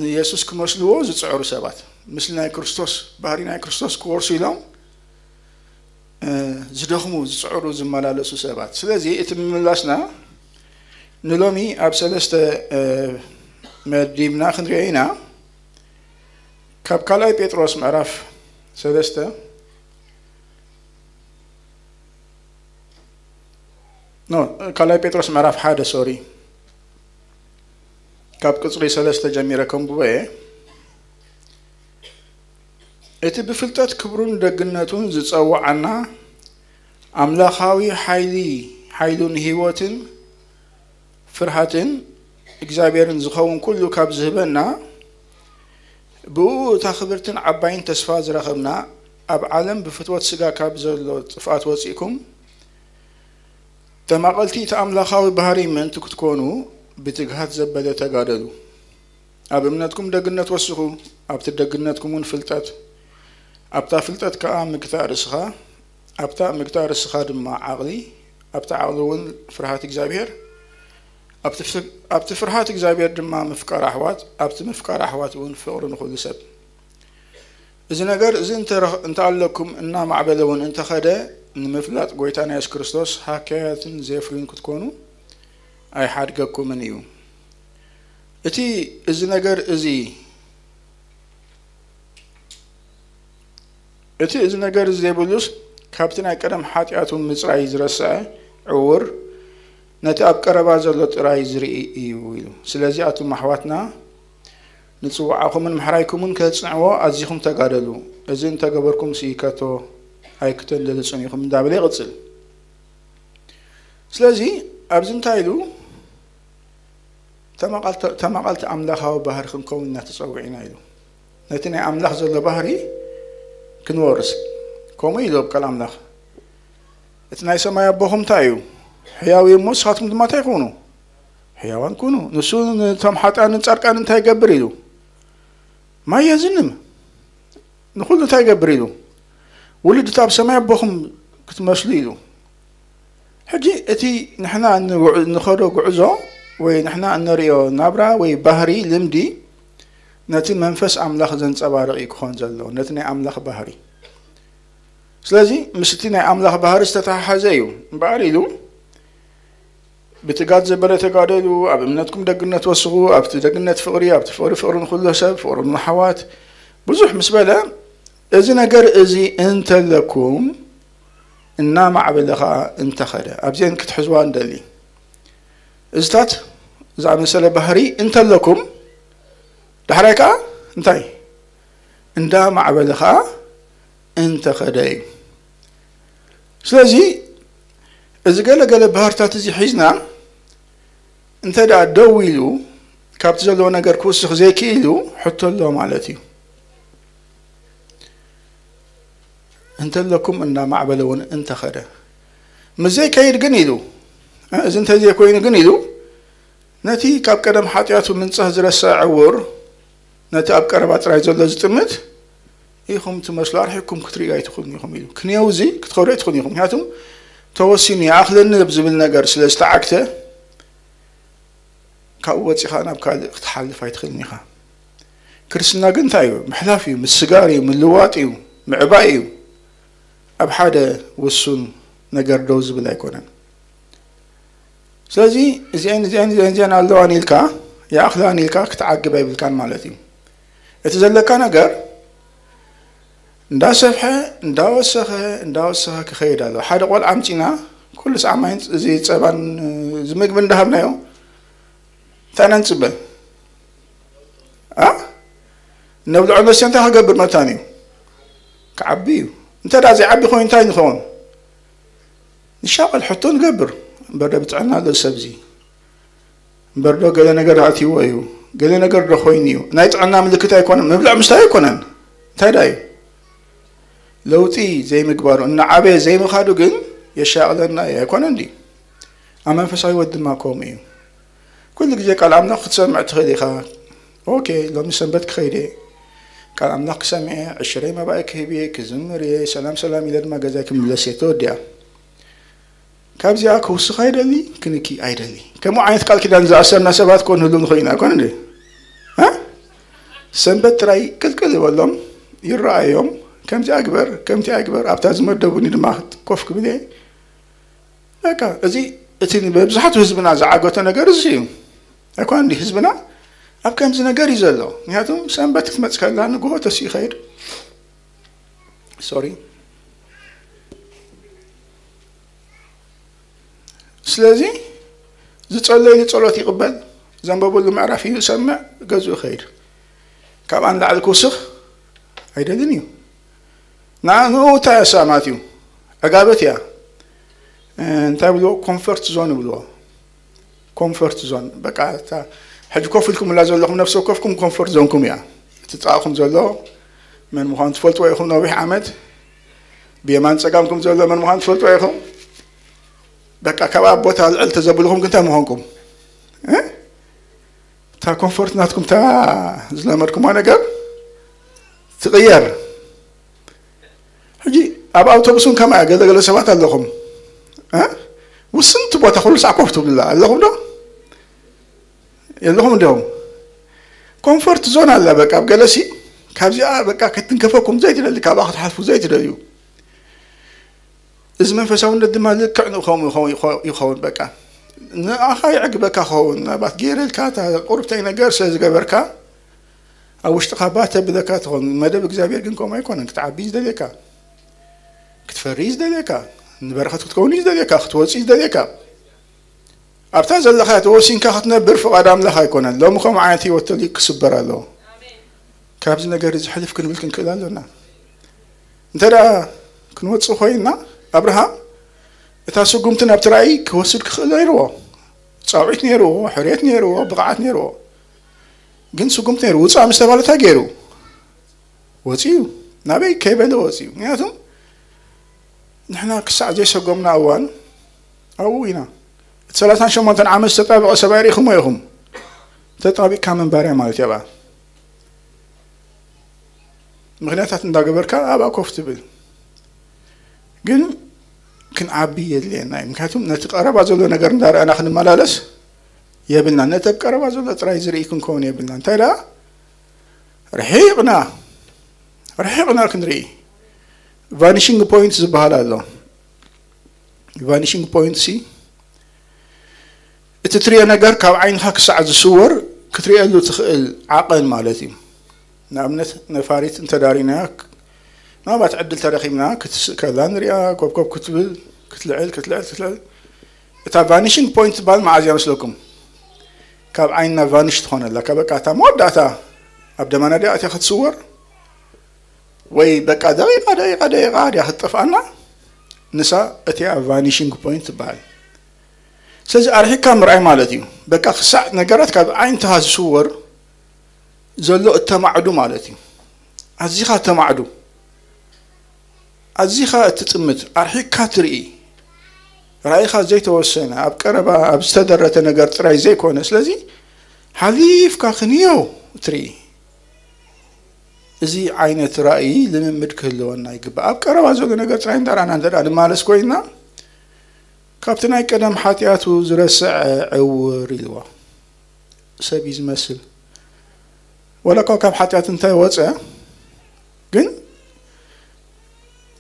ንየሱስ ክመስልዎ ዝፅዕሩ ሰባት፣ ምስሊ ናይ ክርስቶስ፣ ባህሪ ናይ ክርስቶስ ክወርሱ ኢሎም ዝደኽሙ፣ ዝፅዕሩ፣ ዝመላለሱ ሰባት። ስለዚ እቲ ምምላስና ንሎሚ ኣብ ሰለስተ መዲብና ክንሪኦ ኢና። ካብ ካልኣይ ጴጥሮስ ምዕራፍ ሰለስተ፣ ካልኣይ ጴጥሮስ ምዕራፍ ሓደ፣ ሶሪ፣ ካብ ቅፅሪ ሰለስተ ጀሚረ ከንብቦ እየ። እቲ ብፍልጠት ክብሩን ደግነቱን ዝፀውዓና ኣምላኻዊ ሓይሊ፣ ሓይሉ ንህይወትን ፍርሃትን እግዚኣብሔርን ዝኸውን ኩሉ ካብ ዝህበና፣ ብእኡ እታ ክብርትን ዓባይን ተስፋ ዝረኸብና፣ ኣብ ዓለም ብፍትወት ስጋ ካብ ዘሎ ጥፍኣት ወፂእኩም፣ ተማቐልቲ እቲ ኣምላኻዊ ባህሪ ምእንቲ ክትኮኑ ብትግሃት ዘበለ ተጋደሉ። ኣብ እምነትኩም ደግነት ወስኹ፣ ኣብቲ ደግነትኩም እውን ፍልጠት፣ ኣብታ ፍልጠት ከኣ ምግታእ ርእስኻ፣ ኣብታ ምግታእ ርእስኻ ድማ ዓቕሊ፣ ኣብቲ ዓቕሊ እውን ፍርሃት እግዚኣብሔር፣ ኣብቲ ፍርሃት እግዚኣብሔር ድማ ምፍቃር ኣሕዋት፣ ኣብቲ ምፍቃር ኣሕዋት እውን ፍቕሪ ንኹሉ ሰብ። እዚ ነገር እዚ እንተኣለኩም እናማዕበለ እውን እንተኸደ ንምፍላጥ ጎይታና የሱስ ክርስቶስ ሃካያትን ዘየፍርዩን ክትኮኑ ኣይሓድገኩምን እዩ። እቲ እዚ ነገር እዚ እቲ እዚ ነገር እዚ ዘይብሉስ ካብቲ ናይ ቀደም ሓጢኣቱ ምፅራይ ዝረስዐ ዕውር ነቲ ኣብ ቀረባ ዘሎ ጥራይ ዝርኢ እዩ ኢሉ። ስለዚ ኣቱም ኣሕዋትና ንፅውዓኹምን ምሕራይኩምን ከጽንዕዎ ኣዚኹም ተጋደሉ። እዚ እንተገበርኩም ሲ ከቶ ኣይክተንደልጹን ኢኹም እንዳበለ ይቕጽል። ስለዚ ኣብዚ እንታይ ኢሉ? ተማቐልቲ ኣምላኻዊ ባህሪ ክንከውን ኢና ተጸዊዕና ኢሉ። ነቲ ናይ ኣምላኽ ዘሎ ባህሪ ክንወርስ ከምኡ ኢሉ ኣብ ቃል ኣምላኽ። እቲ ናይ ሰማይ ኣቦኹም እንታይ እዩ? ሕያው እዩ እሞ ንስኻትኩም ድማ እንታይ ኩኑ? ሕያዋን ኩኑ። ንሱ ነቶም ሓጥኣንን ጻድቃንን እንታይ ይገብር ኢሉ? ማይ የዝንም። ንኹሉ እንታይ ይገብር ኢሉ? ውልድ እታ ኣብ ሰማይ ኣቦኹም ክትመስሉ ኢሉ። ሕጂ እቲ ንሕና እንኸዶ ጉዕዞ ወይ ንሕና እነርእዮ ናብራ ወይ ባህሪ ልምዲ ነቲ መንፈስ ኣምላኽ ዘንጸባርቕ እዩ ክኾን ዘለዎ፣ ነቲ ናይ ኣምላኽ ባህሪ። ስለዚ ምስቲ ናይ ኣምላኽ ባህሪ ዝተተሓሓዘ እዩ እምበኣር ኢሉ ብትጋት ዘበለ ተጋደሉ፣ ኣብ እምነትኩም ደግነት ወስኹ፣ ኣብቲ ደግነት ፍቕሪ፣ ኣብቲ ፍቕሪ ፍቕሪ ንኹሎ ሰብ፣ ፍቕሪ ንሓዋት ብዙሕ ምስ በለ፣ እዚ ነገር እዚ እንተለኩም እናማዕበለ ኸዓ እንተኸደ፣ ኣብዚአን ክትሕዝዋ እንደሊ። እዚታት ዝኣመሰለ ባህሪ እንተለኩም፣ ዳሕራይ ከኣ እንታይ? እንዳ ማዕበለ ከኣ እንተኸደ እዩ። ስለዚ፣ እዚ ገለ ገለ ባህርታት እዚ ሒዝና፣ እንተ ደኣ ደው ኢሉ፣ ካብቲ ዘለዎ ነገር ክውስኽ ዘይክኢሉ፣ ሕቶ ኣሎ ማለት እዩ። እንተለኩም እንዳ ማዕበለ እውን እንተኸደ። ምስ ዘይከይድ ግን ኢሉ፣ እ፣ እዚ እንተዘይኮይኑ ግን ኢሉ፣ ነቲ ካብ ቀደም ሓጢኣቱ ምንጻህ ዝረስዐ ዕዉር፣ ነቲ ኣብ ቀረባ ጥራይ ዘሎ ዝጥምት ኢኹም ትመስሉ፣ ኣርሒቕኩም ክትርእዩ ኣይትኽእሉን ኢኹም ኢሉ። ክንየው እዚ ክትኸዱ ኣይትኽእሉን ኢኹም። ምክንያቱ ተወሲኑ ይኣኽለኒ ኣብ ዝብል ነገር ስለ ዝተዓግተ፣ ካብኡ ወጺኻ ናብ ካልእ ክትሓልፍ ኣይትኽእልን ኢኻ። ክርስትና ግን እንታይ እዩ? ምሕላፍ እዩ፣ ምስጋር እዩ፣ ምልዋጥ እዩ፣ ምዕባይ እዩ። ኣብ ሓደ ውሱን ነገር ደው ዝብል ኣይኮነን። ስለዚ እዚአን፣ እዚአን፣ እዚአን፣ እዚአን ኣለዋን ኢልካ፣ ይኣኽላን ኢልካ ክትዓግብ ኣይብልካን ማለት እዩ። እቲ ዘለካ ነገር እንዳሰፍሐ፣ እንዳወሰኸ፣ እንዳወሰኸ ክኸይድ ኣለዎ። ሓደ ቆልዓ ኣምጺና፣ ኩሉ ሰዓማይን እዚ ጸባን፣ እዚ ምግቢ እንዳሃብናዮ፣ እንታይ ኢና ንጽበ? ኣ? ነብልዖ መስተ እንታይ ክገብር መታን እዩ? ክዓቢ እዩ። እንተ ደኣ ዘይዓቢ ኮይኑ እንታይ ንኸውን? ንሻቐል ሕቶ ንገብር። እምበር ዶ ብጥዕና ኣሎ ሰብዚ? እምበር ዶ ገለ ነገር ኣትይዎ እዩ? ገለ ነገር ዶ ኮይኑ እዩ? ናይ ጥዕና ምልክት ኣይኮነን። ምብላዕ ምስታይ ኣይኮነን። እንታይ ደኣ እዩ? ለውጢ ዘይምግባሩ፣ እናዓበየ ዘይምኻዱ ግን የሻቕለና እዩ። ኣይኮነን ድዩ? ኣብ መንፈሳዊ ህይወት ድማ ከምኡ እዩ። ኩሉ ግዜ ቃል ኣምላኽ ክትሰምዕ ትኽእል ኢኻ። ኦኬ፣ ሎሚ ሰንበት ክኸይድ እየ። ቃል ኣምላኽ ክሰምዕ እየ፣ ዕሽረይ መባኢ ክህብ እየ፣ ክዝምር እየ፣ ሰላም ሰላም ኢለ ድማ ገዛይ ክምለስ እየ። ተወዲኣ። ካብዚኣ ክውስኽ ኣይደሊ፣ ክንኪ ኣይደሊ። ከምኡ ዓይነት ቃል ኪዳን ዝኣሰርና ሰባት ኮን ህሉ ንኽእል ኢና፣ ኣይኮነ እንዴ? እ? ሰንበት ጥራይ ቅልቅል ይበሎም፣ ይረኣዮም። ከምዚኣ ግበር፣ ከምቲኣ ግበር፣ ኣብታ ዝመደቡኒ ድማ ኮፍ ክብል እየ። በቃ፣ እዚ እቲ ንመብዛሕትኡ ህዝብና ዝዓገቶ ነገር እዚ እዩ። ኣይኮነ እንዲ ህዝብና ኣብ ከምዚ ነገር እዩ ዘሎ። ምክንያቱ ሰንበት ክትመጽእ ከላ ንግሆ ተሲኡ ይኸይድ። ሶሪ። ስለዚ ዝጸለየሉ ጸሎት ይቕበል፣ ዘንበበሉ ምዕራፍ እዩ ዝሰምዕ፣ ገዝኡ ይኸይድ። ካብኣ ንላዕሊ ክውስኽ ኣይደልን እዩ። ንኣ-፣ ንኡ እንታይ እያ እሳ ማለት እዩ? ዕጋበት እያ። እ፣ እንታይ ብልዎ? ኮንፈርት ዞን ይብልዎ። ኮንፈርት ዞን። በቃ፣ እታ ሕጂ ኮፍ ኢልኩምላ ዘለኹም ነፍሲ ወከፍኩም ኮንፈርት ዞንኩም እያ። እቲ ጥቓኹም ዘሎ መን ምዃኑ ትፈልጥዎ ኢኹም። ነዊሕ ዓመት ብየማን ጸጋምኩም ዘሎ መን ምዃኑ ትፈልጥዎ ኢኹም። በቃ፣ ካብ ኣብ ቦታ ልዕል ተዘብልኹም ግን እንታይ ምዃንኩም? እ? እታ ኮንፈርት ናትኩም፣ እታ ዝለመድኩማ ነገር ትቕየር። ሕጂ ኣብ ኣውቶቡስ እውን ከምኣ፣ ገለ ገለ ሰባት ኣለኹም፣ እ? ውስንቲ ቦታ ኩሉ ሳዕ ኮፍ ትብሉላ ኣለኹም ዶ? የለኹም እንዲኹም? ኮንፈርት ዞን ኣላ፣ በቃ፣ ኣብ ገለሲ ካብዚኣ፣ በቃ፣ ክትንከፈኩም ዘይትደሊ፣ ካብኣ ክትሓልፉ ዘይትደልዩ። እዚ መንፈሳውነት ድማ ልክዕ ንኡ ከምኡ ይኸውን፣ ይኸውን፣ በቃ። ንኣኻ የዕግበካ ክኸውን፣ ምናልባት ገይረልካ፣ እታ ቁርብተይ ነገር ስለ ዝገበርካ፣ ኣብ ውሽጥኻ ባህ ተብለካ ትኾን። መደብ እግዚኣብሔር ግን ከምኡ ኣይኮነን። ክትዓቢ እዩ ዝደልየካ፣ ክትፈሪ እዩ ዝደልየካ፣ ንበረኸት ክትከውን እዩ ዝደልየካ፣ ክትወጽእ እዩ ዝደልየካ። ኣብታ ዘለኻያ ተወሲንካ ክትነብር ፍቓድ ኣምላኽ ኣይኮነን። ሎሚ ከምኡ ዓይነት ህይወት ተልዩ ክስበር ኣለዎ። ካብዚ ነገር እዚ ሕልፍ ክንብል ክንክእል ኣሎና። እንተ ደኣ ክንወጽእ ኮይንና፣ ኣብርሃም እታ ስጉምቲ ናብቲ ራእይ ክወስድ ክኽእል ነይርዎ። ጻውዒት ነይርዎ፣ ሕርየት ነይርዎ፣ ብቕዓት ነይርዎ። ግን ስጉምቲ ነይሩ። ውጻእ ምስ ተባለ እንታይ ገይሩ? ወጺኡ። ናበይ ከይበለ ወጺኡ። ምክንያቱ ንሕና ክሳዕ ዘይሰጎምና እዋን ኣብኡ ኢና። እቲ ሰላሳን ሸሞንተን ዓመት ዝተጣበቐ ሰብኣይ ርኢኹሞ ኢኹም። ተጣቢቕካ ምንባር እያ ማለት እያ ብኣ። ምኽንያታት እንዳገበርካ ኣብኣ ኮፍ ትብል። ግን ክንዓቢ የድልየና እዩ። ምክንያቱም ነቲ ቀረባ ዘሎ ነገር እንዳረኣና ክንመላለስ የብልና። ነቲ ኣብ ቀረባ ዘሎ ጥራይ ዝርኢ ክንከውን የብልና። እንታይ ደኣ? ርሒቕና፣ ርሒቕና ክንርኢ። ቫኒሽንግ ፖይንት ዝበሃል ኣሎ። ቫኒሽንግ ፖይንት ሲ እቲ ትሪኦ ነገር ካብ ዓይንኻ ክሳዕ ዝስወር ክትሪኤሉ ትኽእል ዓቐን ማለት እዩ። ንኣብነት ነፋሪት እንተዳሪናያ ምናልባት ዕድል ተረኺብና ክትስእ ከላ ንሪኣ ኮብኮብ ክትብል ክትልዕል ክትልዕል ክትልዕል እታ ቫኒሽንግ ፖይንት ትበሃል መዓዝ እያ መስለኩም? ካብ ዓይንና ቫኒሽ ትኾነላ ከበቃ እታ መወዳእታ ኣብ ደመና ዲኣ እትያ ክትስወር ወይ በቃ ደቂቃ ደቂቃ ደቂቃ ድያ ክትጠፍኣና ንሳ እቲኣ ቫኒሽንግ ፖይንት ትበሃል። ስለዚ ኣርሒካ ምርኣይ ማለት እዩ። በቃ ክሳዕ ነገራት ካብ ዓይንትኻ ዝስወር ዘሎ እተማዕዱ ማለት እዩ። ኣዚኻ እተማዕዱ ኣዚኻ እትጥምት ኣርሒካ ትርኢ ራእይኻ ዘይተወሰነ ኣብ ቀረባ ኣብ ዝተደረተ ነገር ጥራይ ዘይኮነ ስለዚ ሓሊፍካ ክንየው ትርኢ። እዚ ዓይነት ራእይ ልምምድ ክህልወና ይግባእ። ኣብ ቀረባ ዘሎ ነገር ጥራይ እንዳርኣና እንተ ንማለስ ኮይና ካብቲ ናይ ቀደም ሓጢኣቱ ዝረስዐ ዕውር ኢልዎ ሰብ እዩ ዝመስል። ወላ እኳ ካብ ሓጢኣት እንታይ ወፀ ግን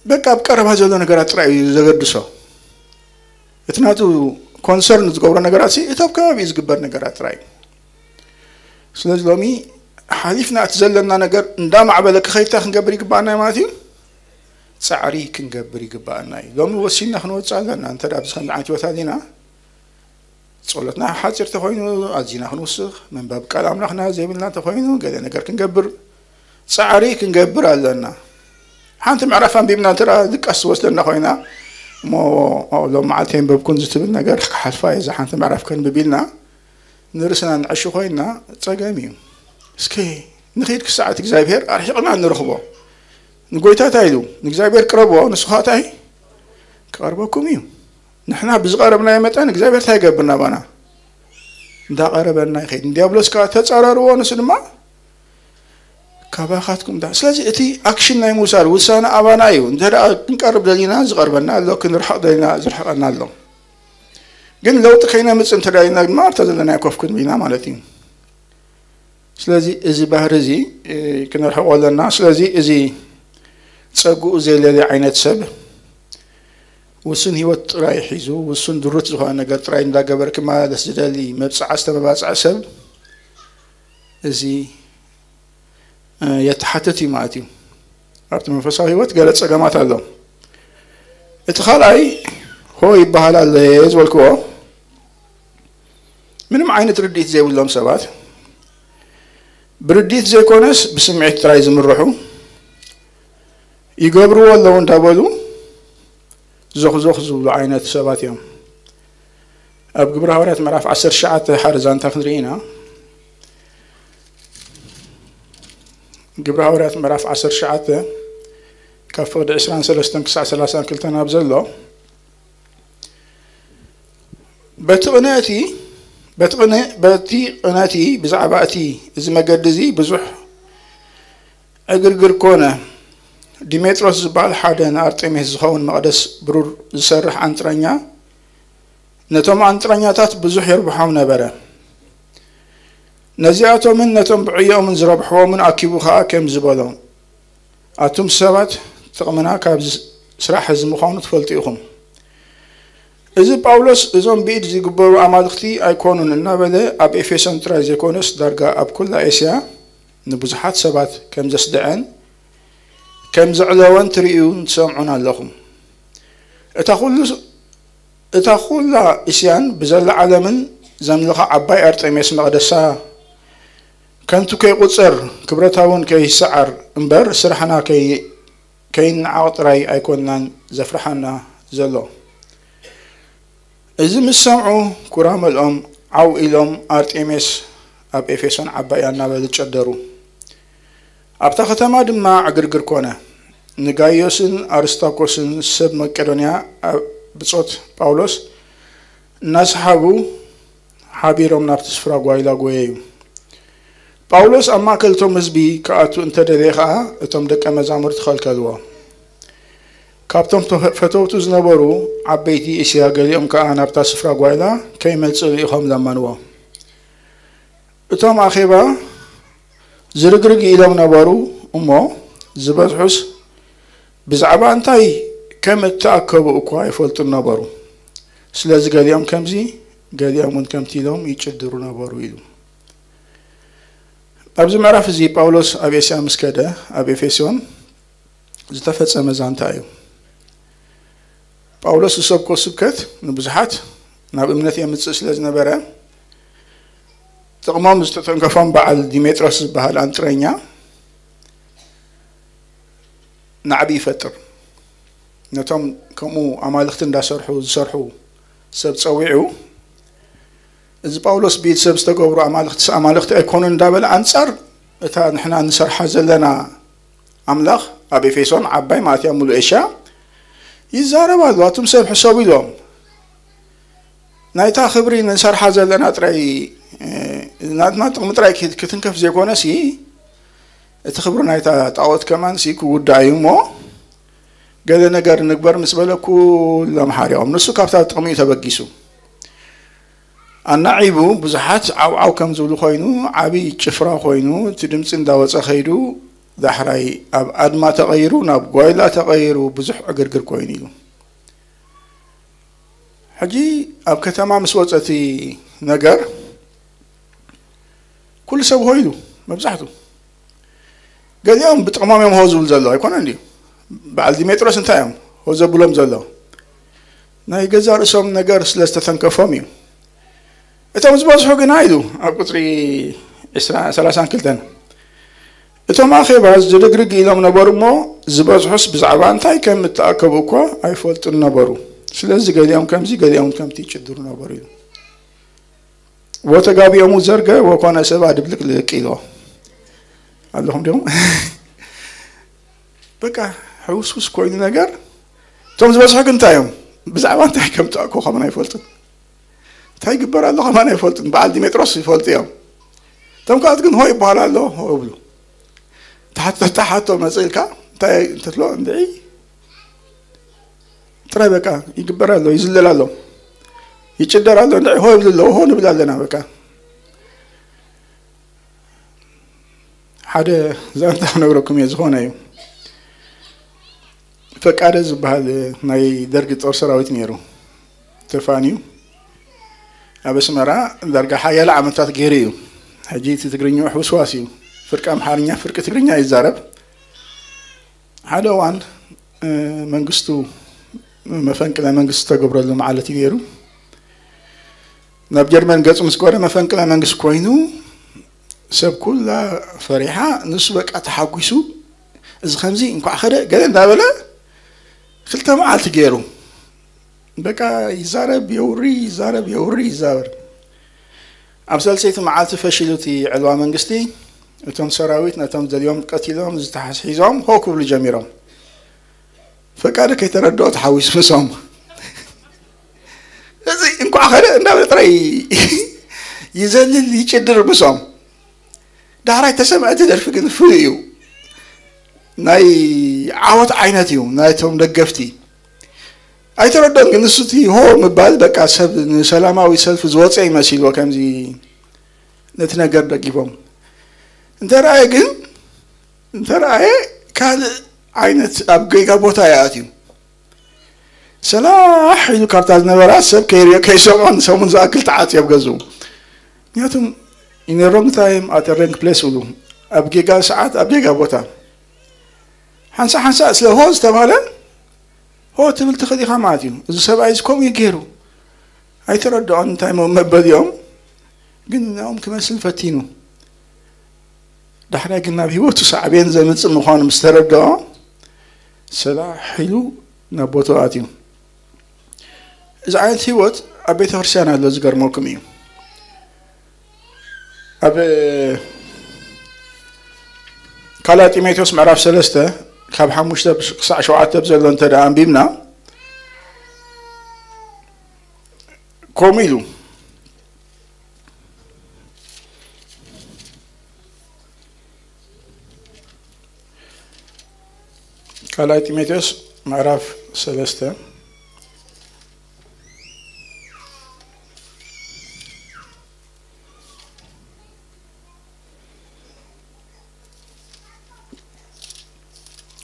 በቃ ኣብ ቀረባ ዘሎ ነገራት ጥራይ እዩ ዘገድሶ። እቲ ናቱ ኮንሰርን ዝገብሮ ነገራት እቲ ኣብ ከባቢኡ ዝግበር ነገራት ጥራይ። ስለዚ ሎሚ ሓሊፍና እቲ ዘለና ነገር እንዳማዕበለ ክኸይድታ ክንገብር ይግባኣና ማለት እዩ። ፃዕሪ ክንገብር ይግባኣና እዩ። ሎሚ ወሲንና ክንወፅእ ኣለና። እንተ ኣብዚ ከምዚ ዓይነት ህይወት ኣሊና ጸሎትና ሓጺር ተኾይኑ ኣዚና ክንውስኽ፣ ምንባብ ቃል ኣምላኽና ዘይብልና ተኾይኑ ገለ ነገር ክንገብር ጻዕሪ ክንገብር ኣለና። ሓንቲ ምዕራፍ ኣንቢብና እንተ ድቃስ ትወስደና ኮይና እሞ ሎም መዓልቲ የንበብኩን ዝትብል ነገር ክሓልፋ እየ። እዛ ሓንቲ ምዕራፍ ከንብብ ኢልና ንርእስና ንዕሹ ኮይና ጸገም እዩ። እስኪ ንኺድ ክሳዕ እቲ እግዚኣብሔር ኣርሒቕና ንረኽቦ። ንጎይታ እንታይ ኢሉ? ንእግዚኣብሔር ቅረብዎ፣ ንሱ ኸዓ እንታይ ክቐርበኩም እዩ። ንሕና ብዝቐረብናዮ መጠን እግዚኣብሔር እንታይ ይገብር ናባና? እንዳቐረበና ይኸይድ። ንዲያብሎስ ከዓ ተጻረርዎ፣ ንሱ ድማ ካባኻትኩም ዳ-፣ ስለዚ እቲ ኣክሽን ናይ ምውሳድ ውሳነ ኣባና እዩ። እንተ ደኣ ክንቀርብ ደሊና ዝቐርበና ኣሎ፣ ክንርሕቕ ደሊና ዝርሕቐና ኣሎ። ግን ለውጢ ከይነምጽእ እንተ ደሊና ድማ ኣብታ ዘለናዮ ኮፍ ክንብል ኢና ማለት እዩ። ስለዚ እዚ ባህሪ እዚ፣ እ፣ ክንርሕቖ ኣለና። ስለዚ እዚ ጸግኡ ዘይለሊ ዓይነት ሰብ፣ ውሱን ህይወት ጥራይ ሒዙ፣ ውሱን ድሩት ዝኾነ ነገር ጥራይ እንዳገበረ ክመላለስ ዝደሊ መብጽዓ ዝተመባጽዐ ሰብ፣ እዚ፣ እ፣ የተሓትት እዩ ማለት እዩ። ኣብቲ መንፈሳዊ ህይወት ገለ ጸገማት ኣሎ። እቲ ካልኣይ ሆ ይበሃል ኣሎ እየ ዝበልክዎ፣ ምንም ዓይነት ርድኢት ዘይብሎም ሰባት፣ ብርድኢት ዘይኮነስ ብስምዒት ጥራይ ዝምርሑ፣ ይገብርዎ ኣለዉ እንዳበሉ ዞኽዞኽ ዝብሉ ዓይነት ሰባት እዮም። ኣብ ግብረ ሃዋርያት ምዕራፍ ዓሰርተ ትሽዓተ ሓደ ዛንታ ክንርኢ ኢና። ግብረ ሃዋርያት ምዕራፍ ዓሰርተ ትሽዓተ ካብ ፍቕዲ ዕስራን ሰለስተን ክሳዕ ሰላሳን ክልተን ኣብ ዘሎ፣ በቲ ቅነ እቲ፣ በቲ ቅነ፣ በቲ ቅነ እቲ ብዛዕባ እቲ፣ እዚ መገዲ እዚ ብዙሕ ዕግርግር ኮነ። ዲሜጥሮስ ዝበሃል ሓደ ንኣርጤሜስ ዝኸውን መቕደስ ብሩር ዝሰርሕ ኣንጥረኛ፣ ነቶም ኣንጥረኛታት ብዙሕ የርብሖም ነበረ። ነዚኣቶምን ነቶም ብዕዮምን ዝረብሕዎምን ኣኪቡ ኸኣ ከምዚ በሎም፣ ኣቱም ሰባት፣ ጥቕምና ካብዚ ስራሕ እዚ ምዃኑ ትፈልጡ ኢኹም። እዚ ጳውሎስ፣ እዞም ብኢድ ዝግበሩ ኣማልኽቲ ኣይኮኑን እናበለ፣ ኣብ ኤፌሶን ጥራይ ዘይኮነስ፣ ዳርጋ ኣብ ኩላ ኤስያ ንብዙሓት ሰባት ከም ዘስደዐን ከም ዘዕለወን ትርእዩን ትሰምዑን ኣለኹም። እታ ኩሉ፣ እታ ኩላ እስያን ብዘላ ዓለምን ዘምልኻ ዓባይ ኣርጤሜስ መቕደሳ ከንቱ ከይቁጸር፣ ክብረታ እውን ከይሰዓር እምበር፣ ስራሕና ከይ-፣ ከይነዓቕ ጥራይ ኣይኮንናን ዘፍርሓና ዘሎ። እዚ ምስ ሰምዑ፣ ኩራ መልኦም፣ ዓው ኢሎም፣ ኣርጤሜስ ኣብ ኤፌሶን ዓባይ እያ እናበሉ ጨደሩ። ኣብታ ከተማ ድማ ዕግርግር ኮነ። ንጋይዮስን ኣርስታኮስን ሰብ መቄዶንያ ኣብ ብጾት ጳውሎስ እናሰሓቡ ሓቢሮም ናብቲ ስፍራ ጓይላ ጐየዩ። ጳውሎስ ኣብ ማእከል እቶም ህዝቢ ክኣቱ እንተ ደለየ ኸኣ፣ እቶም ደቀ መዛሙርቲ ኸልከልዎ። ካብቶም ተፈ-፣ ፈተውቱ ዝነበሩ ዓበይቲ እስያ ገሊኦም ከኣ ናብታ ስፍራ ጓይላ ከይመጽእ ልኢኾም ለመንዎ። እቶም ኣኼባ ዝርግርግ ኢሎም ነበሩ እሞ፣ ዝበዝሑስ ብዛዕባ እንታይ ከም እተኣከቡ እኳ ኣይፈልጡን ነበሩ። ስለዚ ገሊኦም ከምዚ፣ ገሊኦም እውን ከምቲ ኢሎም ይጭድሩ ነበሩ ኢሉ። ኣብዚ ምዕራፍ እዚ ጳውሎስ ኣብ ኤስያ ምስ ከደ፣ ኣብ ኤፌሶን ዝተፈጸመ ዛንታ እዩ። ጳውሎስ ዝሰብኮ ስብከት ንብዙሓት ናብ እምነት የምጽእ ስለ ዝነበረ፣ ጥቕሞም ዝተተንከፎም በዓል ዲሜጥሮስ ዝበሃል ኣንጥረኛ ናዕቢ ይፈጥር። ነቶም ከምኡ ኣማልኽቲ እንዳሰርሑ ዝሰርሑ ሰብ ጸዊዑ፣ እዚ ጳውሎስ ብኢድ ሰብ ዝተገብሩ ኣማልኽትስ ኣማልኽቲ ኣይኮኑን እንዳበለ ኣንጻር እታ ንሕና ንሰርሓ ዘለና ኣምላኽ ኣብ ኤፌሶን ዓባይ ማለት እያ፣ ሙሉእ ኤሽያ ይዛረብ ኣሎ። ኣቱም ሰብ ሕሰቡ ኢሎም። ናይታ ክብሪ ንሰርሓ ዘለና ጥራይ፣ እ፣ ናትና ጥቕሚ ጥራይ ክት-፣ ክትንከፍ ዘይኮነሲ፣ እቲ ክብሪ ናይታ ጣዖት ከማንሲ ክውዳእ እዩ እሞ፣ ገለ ነገር ንግበር ምስ በለ ኩሎም ሓሪቖም። ንሱ ካብታ ጥቕሚ እዩ ተበጊሱ። ኣናዒቡ ብዙሓት ዓውዓው ከም ዝብሉ ኮይኑ፣ ዓቢ ጭፍራ ኮይኑ፣ እቲ ድምጺ እንዳወጸ ከይዱ፣ ዳሕራይ ኣብ ኣድማ ተቐይሩ፣ ናብ ጓይላ ተቐይሩ፣ ብዙሕ ዕግርግር ኮይኑ እዩ። ሕጂ ኣብ ከተማ ምስ ወጸ እቲ ነገር፣ ኩሉ ሰብ ሆ ኢሉ፣ መብዛሕቱ። ገሊኦም ብጥቕሞም እዮም ሆ ዝብሉ ዘለዉ፣ ኣይኮነን ድዩ? በዓል ዲሜጥሮስ እንታይ እዮም ሆ ዘብሎም ዘለዉ? ናይ ገዛእ ርእሶም ነገር ስለ ዝተተንከፎም እዩ። እቶም ዝበዝሑ ግና ኢሉ፣ ኣብ ቁጽሪ ዕስራ፣ ሰላሳን ክልተን፣ እቶም ኣኼባ ዝድግርግ ኢሎም ነበሩ እሞ፣ ዝበዝሑስ ብዛዕባ እንታይ ከም እተኣከቡ እኳ ኣይፈልጡን ነበሩ። ስለዚ ገሊኦም ከምዚ፣ ገሊኦም ከምቲ ይጭድሩ ነበሩ ኢሉ። ወተጋቢኦሙ ዘርገ ወኮነ ሰብኣ ድብልቅልቅ ኢሎ ኣለኹም ዲኹም? በቃ ሕውስውስ ኮይኑ ነገር። እቶም ዝበዝሑ ግን እንታይ እዮም? ብዛዕባ እንታይ ከም ተኣኮ ከማን ኣይፈልጡን። እንታይ ይግበር ኣሎ ከማን ኣይፈልጡን። በዓል ዲሜጥሮስ ይፈልጡ እዮም። እቶም ካልኦት ግን ሆ ይበሃል ኣሎ፣ ሆ ይብሉ። ተሓቶ፣ ተሓቶ መጽእ ኢልካ እንታይ እንትትሎ እንድዒ ጥራይ በቃ ይግበር ኣሎ፣ ይዝለል ኣሎ፣ ይጭደር ኣሎ፣ እንድዒ ሆ ይብሉ ኣለዉ፣ ሆ ንብል ኣለና በቃ። ሓደ ዛንታ ክነግረኩም እየ፣ ዝኾነ እዩ። ፈቃደ ዝበሃል ናይ ደርጊ ጦር ሰራዊት ነይሩ፣ ተፋንዩ ኣብ ኣስመራ ዳርጋ ሓያለ ዓመታት ገይሩ እዩ። ሕጂ እቲ ትግርኛኡ ሕውስዋስ እዩ፣ ፍርቂ ኣምሓርኛ ፍርቂ ትግርኛ ይዛረብ። ሓደ እዋን፣ እ፣ መንግስቱ መፈንቅለ መንግስቲ ዝተገብረሉ መዓለት እዩ ነይሩ። ናብ ጀርመን ገጹ ምስ ጎረ መፈንቅለ መንግስቲ ኮይኑ ሰብ ኩላ ፈሪሓ፣ ንሱ በቃ ተሓጒሱ፣ እዚ ከምዚ እንኳዕ ኸደ ገለ እንዳበለ ክልተ መዓልቲ ገይሩ። በቃ ይዛረብ የውሪ፣ ይዛረብ የውሪ፣ ይዛረብ። ኣብ ሳልሰይቲ መዓልቲ ፈሺሉ እቲ ዕልዋ መንግስቲ፣ እቶም ሰራዊት ነቶም ደልዮም ቀቲሎም ዝተሓስሒዞም ሆ ክብሉ ጀሚሮም። ፈቃደ ከይተረድኦ ተሓዊሱ ምስኦም። እዚ እንኳዕ ኸደ እንዳበለ ጥራይ ይዘልል ይጭድር ምስኦም። ዳሕራይ ተሰምዐ እቲ ደርፊ ግን ፍሉይ እዩ። ናይ ዓወት ዓይነት እዩ ናይቶም ደገፍቲ። ኣይተረድኦን ግን ንሱ እቲ ሆ ምባል በቃ ሰብ ንሰላማዊ ሰልፊ ዝወፀ ይመሲልዎ ከምዚ ነቲ ነገር ደጊፎም። እንተ ረኣየ ግን፣ እንተ ረኣየ ካልእ ዓይነት ኣብ ጌጋ ቦታ እዩ ኣትዩ። ሰላሕ ኢሉ ካብታ ዝነበራ ሰብ ከይሪኦ ከይሰምዖ ንሰሙን ዝኣክል ተዓጽዮ ኣብ ገዝኡ። ምክንያቱም in a wrong time at a wrong place ይብሉ። ኣብ ጌጋ ሰዓት ኣብ ጌጋ ቦታ። ሓንሳእ ሓንሳእ ስለ ሆ ዝተባህለ ሆ ትብል ትኽእል ኢኻ ማለት እዩ። እዚ ሰብኣይ እዚ ከምኡ እዩ ገይሩ። ኣይተረድኦን እንታይ መ-፣ መበሊኦም ግን ንዕኦም ክመስል ፈቲኑ። ዳሕራይ ግን ናብ ህይወቱ ሳዕቤን ዘምጽእ ምዃኑ ምስ ተረድኦ ሰላሕ ኢሉ ናብ ቦትኡ ኣትዩ። እዚ ዓይነት ህይወት ኣብ ቤተ ክርስቲያን ኣሎ፣ ዝገርመኩም እዩ። ኣብ ካልኣይ ጢሞቴዎስ ምዕራፍ ሰለስተ ካብ ሓሙሽተ ክሳዕ ሸውዓተ ዘሎ እንተ ደኣ ኣንቢብና፣ ከምኡ ኢሉ፣ ካልኣይ ጢሞቴዎስ ምዕራፍ ሰለስተ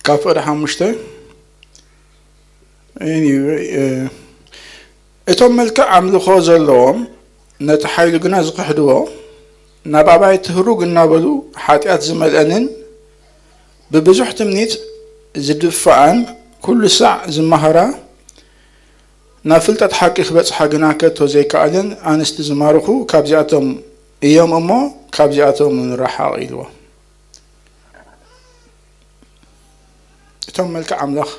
ካብ ፍቕዲ ሓሙሽተ Anyway, እቶም መልክዕ ኣምልኾ ዘለዎም ነቲ ሓይሉ ግና ዝኽሕድዎ፣ ናብ ኣባይቲ ህሩግ እናበሉ ሓጢኣት ዝመልአንን ብብዙሕ ትምኒት ዝድፍኣን፣ ኩሉ ሳዕ ዝማሃራ፣ ናብ ፍልጠት ሓቂ ክበጽሓ ግና ከቶ ዘይከኣለን ኣንስቲ ዝማርኹ ካብዚኣቶም እዮም እሞ፣ ካብዚኣቶም ንረሓቕ ኢልዎ። እቶም መልክዕ ኣምላኽ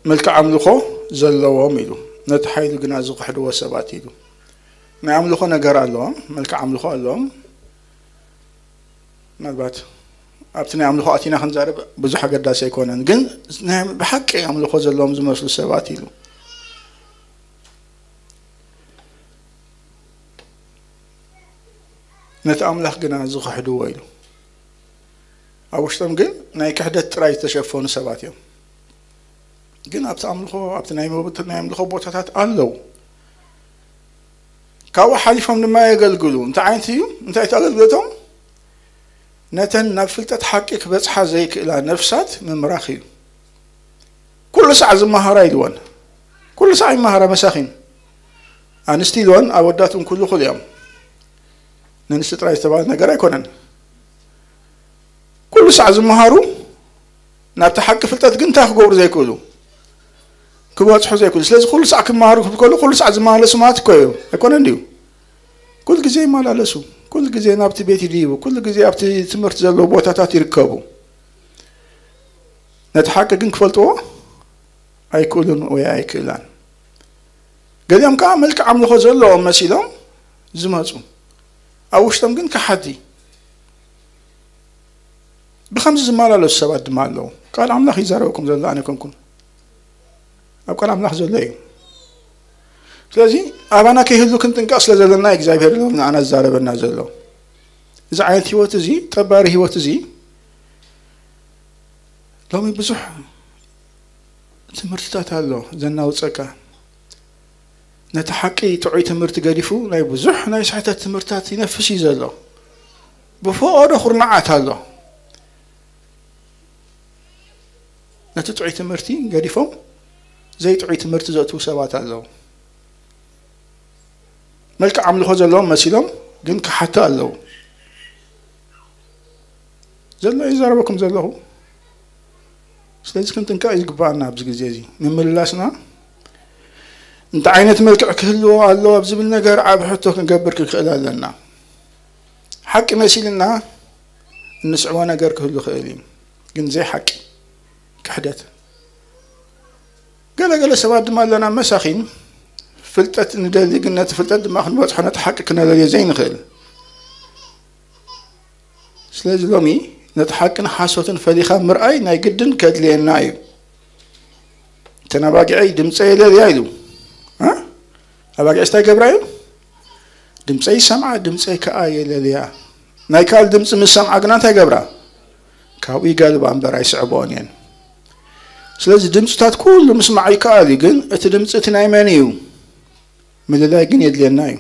መልክዕ ኣምልኾ ዘለዎም ኢሉ፣ ነቲ ሓይሉ ግና ዝኽሕድዎ ሰባት ኢሉ። ናይ ኣምልኾ ነገር ኣለዎም፣ መልክዕ ኣምልኾ ኣለዎም። ምናልባት ኣብቲ ናይ ኣምልኾ ኣቲና ክንዛረብ ብዙሕ ኣገዳሲ ኣይኮነን፣ ግን ናይ ብሓቂ ኣምልኾ ዘለዎም ዝመስሉ ሰባት ኢሉ። ነቲ ኣምላኽ ግና ዝኽሕድዎ ኢሉ። ኣብ ውሽጦም ግን ናይ ክሕደት ጥራይ ዝተሸፈኑ ሰባት እዮም። ግን ኣብቲ ኣምልኾ፣ ኣብቲ ናይ መብት-፣ ናይ ኣምልኾ ቦታታት ኣለዉ። ካብኡ ሓሊፎም ድማ የገልግሉ። እንታይ ዓይነት እዩ? እንታይ እቲ ኣገልግሎቶም? ነተን ናብ ፍልጠት ሓቂ ክበጽሓ ዘይክእላ ነፍሳት ምምራኽ እዩ። ኩሉ ሳዕ ዝመሃራ ኢልወን። ኩሉ ሳዕ ይመሃራ መሳኺን። ኣንስቲ ኢልወን፣ ኣወዳት እውን ኩሉ ኩሉ እዮም። ንንስቲ ጥራይ ዝተባህለ ነገር ኣይኮነን። ኩሉ ሳዕ ዝመሃሩ ናብቲ ሓቂ ፍልጠት ግን እንታይ ክገብሩ ዘይክእሉ? ክበጽሑ ዘይክእሉ። ስለዚ ኩሉ ሳዕ ክመሃሩ ክብሉ ከለዉ ኩሉ ሳዕ ዝመላለሱ ማለት እኮ እዩ። ኣይኮነን ድዩ? ኩሉ ግዜ ይመላለሱ። ኩሉ ግዜ ናብቲ ቤት ይድይቡ። ኩሉ ግዜ ኣብቲ ትምህርቲ ዘለዎ ቦታታት ይርከቡ። ነቲ ሓቂ ግን ክፈልጥዎ ኣይክእሉን ወይ ኣይክእላን። ገሊኦም ከኣ መልክዕ ኣምልኾ ዘለዎም መሲሎም ዝመጹ፣ ኣብ ውሽጦም ግን ከሓዲ። ብኸምዚ ዝመላለሱ ሰባት ድማ ኣለዉ። ቃል ኣምላኽ ይዛረበኩም ዘሎ ኣነ ኣይኮንኩን። ኣብ ቃል ኣምላኽ ዘሎ እዩ። ስለዚ ኣባና ከይህሉ ክንጥንቀቕ ስለ ዘለና እግዚኣብሔር ሎም ንኣና ዝዛረበና ዘሎ። እዚ ዓይነት ህይወት እዚ፣ ጠባሪ ህይወት እዚ፣ ሎሚ ብዙሕ ትምህርትታት ኣሎ ዘናውጸካ። ነቲ ሓቂ ጥዑይ ትምህርቲ ገዲፉ ናይ ብዙሕ ናይ ስሕተት ትምህርትታት ይነፍስ እዩ ዘሎ። ብፈቐዶ ኩርናዓት ኣሎ። ነቲ ጥዑይ ትምህርቲ ገዲፎም ዘይጥዑይ ትምህርቲ ዘእትዉ ሰባት ኣለዉ። መልክዕ ኣምልኾ ዘለዎም መሲሎም ግን ክሓቱ ኣለዉ። ዘሎ ይዛረበኩም ዘለኹ። ስለዚ ክንጥንቀቕ ይግባኣና ኣብዚ ግዜ እዚ። ምምልላስና እንታይ ዓይነት መልክዕ ክህልዎ ኣለዎ ኣብ ዝብል ነገር ዓቢ ሕቶ ክንገብር ክንክእል ኣለና። ሓቂ መሲልና እንስዕቦ ነገር ክህሉ ይኽእል እዩ፣ ግን ዘይሓቂ፣ ክሕደት። ገለ ገለ ሰባት ድማ ኣለና መሳኺን፣ ፍልጠት ንደሊ፣ ግን ነቲ ፍልጠት ድማ ክንበጽሖ፣ ነቲ ሓቂ ክነለልዮ ዘይንኽእል። ስለዚ ሎሚ ነቲ ሓቅን ሓሶትን ፈሊኻ ምርኣይ ናይ ግድን ከድልየና እዩ። እተን ኣባጊዐይ ድምፀ የለልያ ኢሉ። እ? ኣባጊዕስ እንታይ ገብራ እዩ? ድምፀይ ይሰምዓ፣ ድምፀይ ከኣ የለልያ። ናይ ካል ድምፂ ምስ ሰምዓ ግና እንታይ ገብራ? ካብኡ ይጋልባ እምበር ኣይስዕብኦን እየን። ስለዚ ድምፅታት ኩሉ ምስማዕ ይከኣል እዩ፣ ግን እቲ ድምፂ እቲ ናይ መን እዩ? ምልላይ ግን የድልየና እዩ።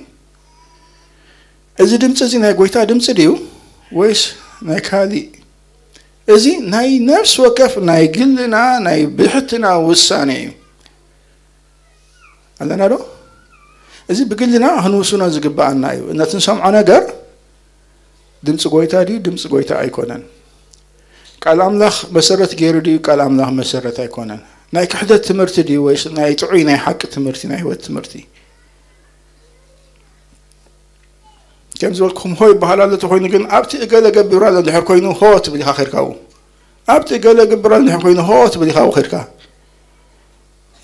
እዚ ድምፂ እዚ ናይ ጎይታ ድምፂ ድዩ ወይስ ናይ ካሊእ? እዚ ናይ ነፍሲ ወከፍ ናይ ግልና ናይ ብሕትና ውሳኔ እዩ። ኣለና ዶ? እዚ ብግልና ክንውስኖ ዝግብኣና እዩ። ነቲ ንሰምዖ ነገር ድምፂ ጎይታ ድዩ ድምፂ ጎይታ ኣይኮነን? ቃል ኣምላኽ መሰረት ገይሩ ድዩ ቃል ኣምላኽ መሰረት ኣይኮነን? ናይ ክሕደት ትምህርቲ ድዩ ወይስ ናይ ጥዑይ ናይ ሓቂ ትምህርቲ፣ ናይ ህይወት ትምህርቲ? ከም ዝበልኩኹም ሆ ይበሃል ኣሎ ተኾይኑ ግን ኣብቲ እገለ ገብር ኣሎ እንድሕር ኮይኑ ሆ ትብል ኢኻ ኸይድካ ኣብኡ። ኣብቲ እገለ ገብር ኣሎ እንድሕር ኮይኑ ሆ ትብል ኢኻ ኣብኡ ኸይድካ።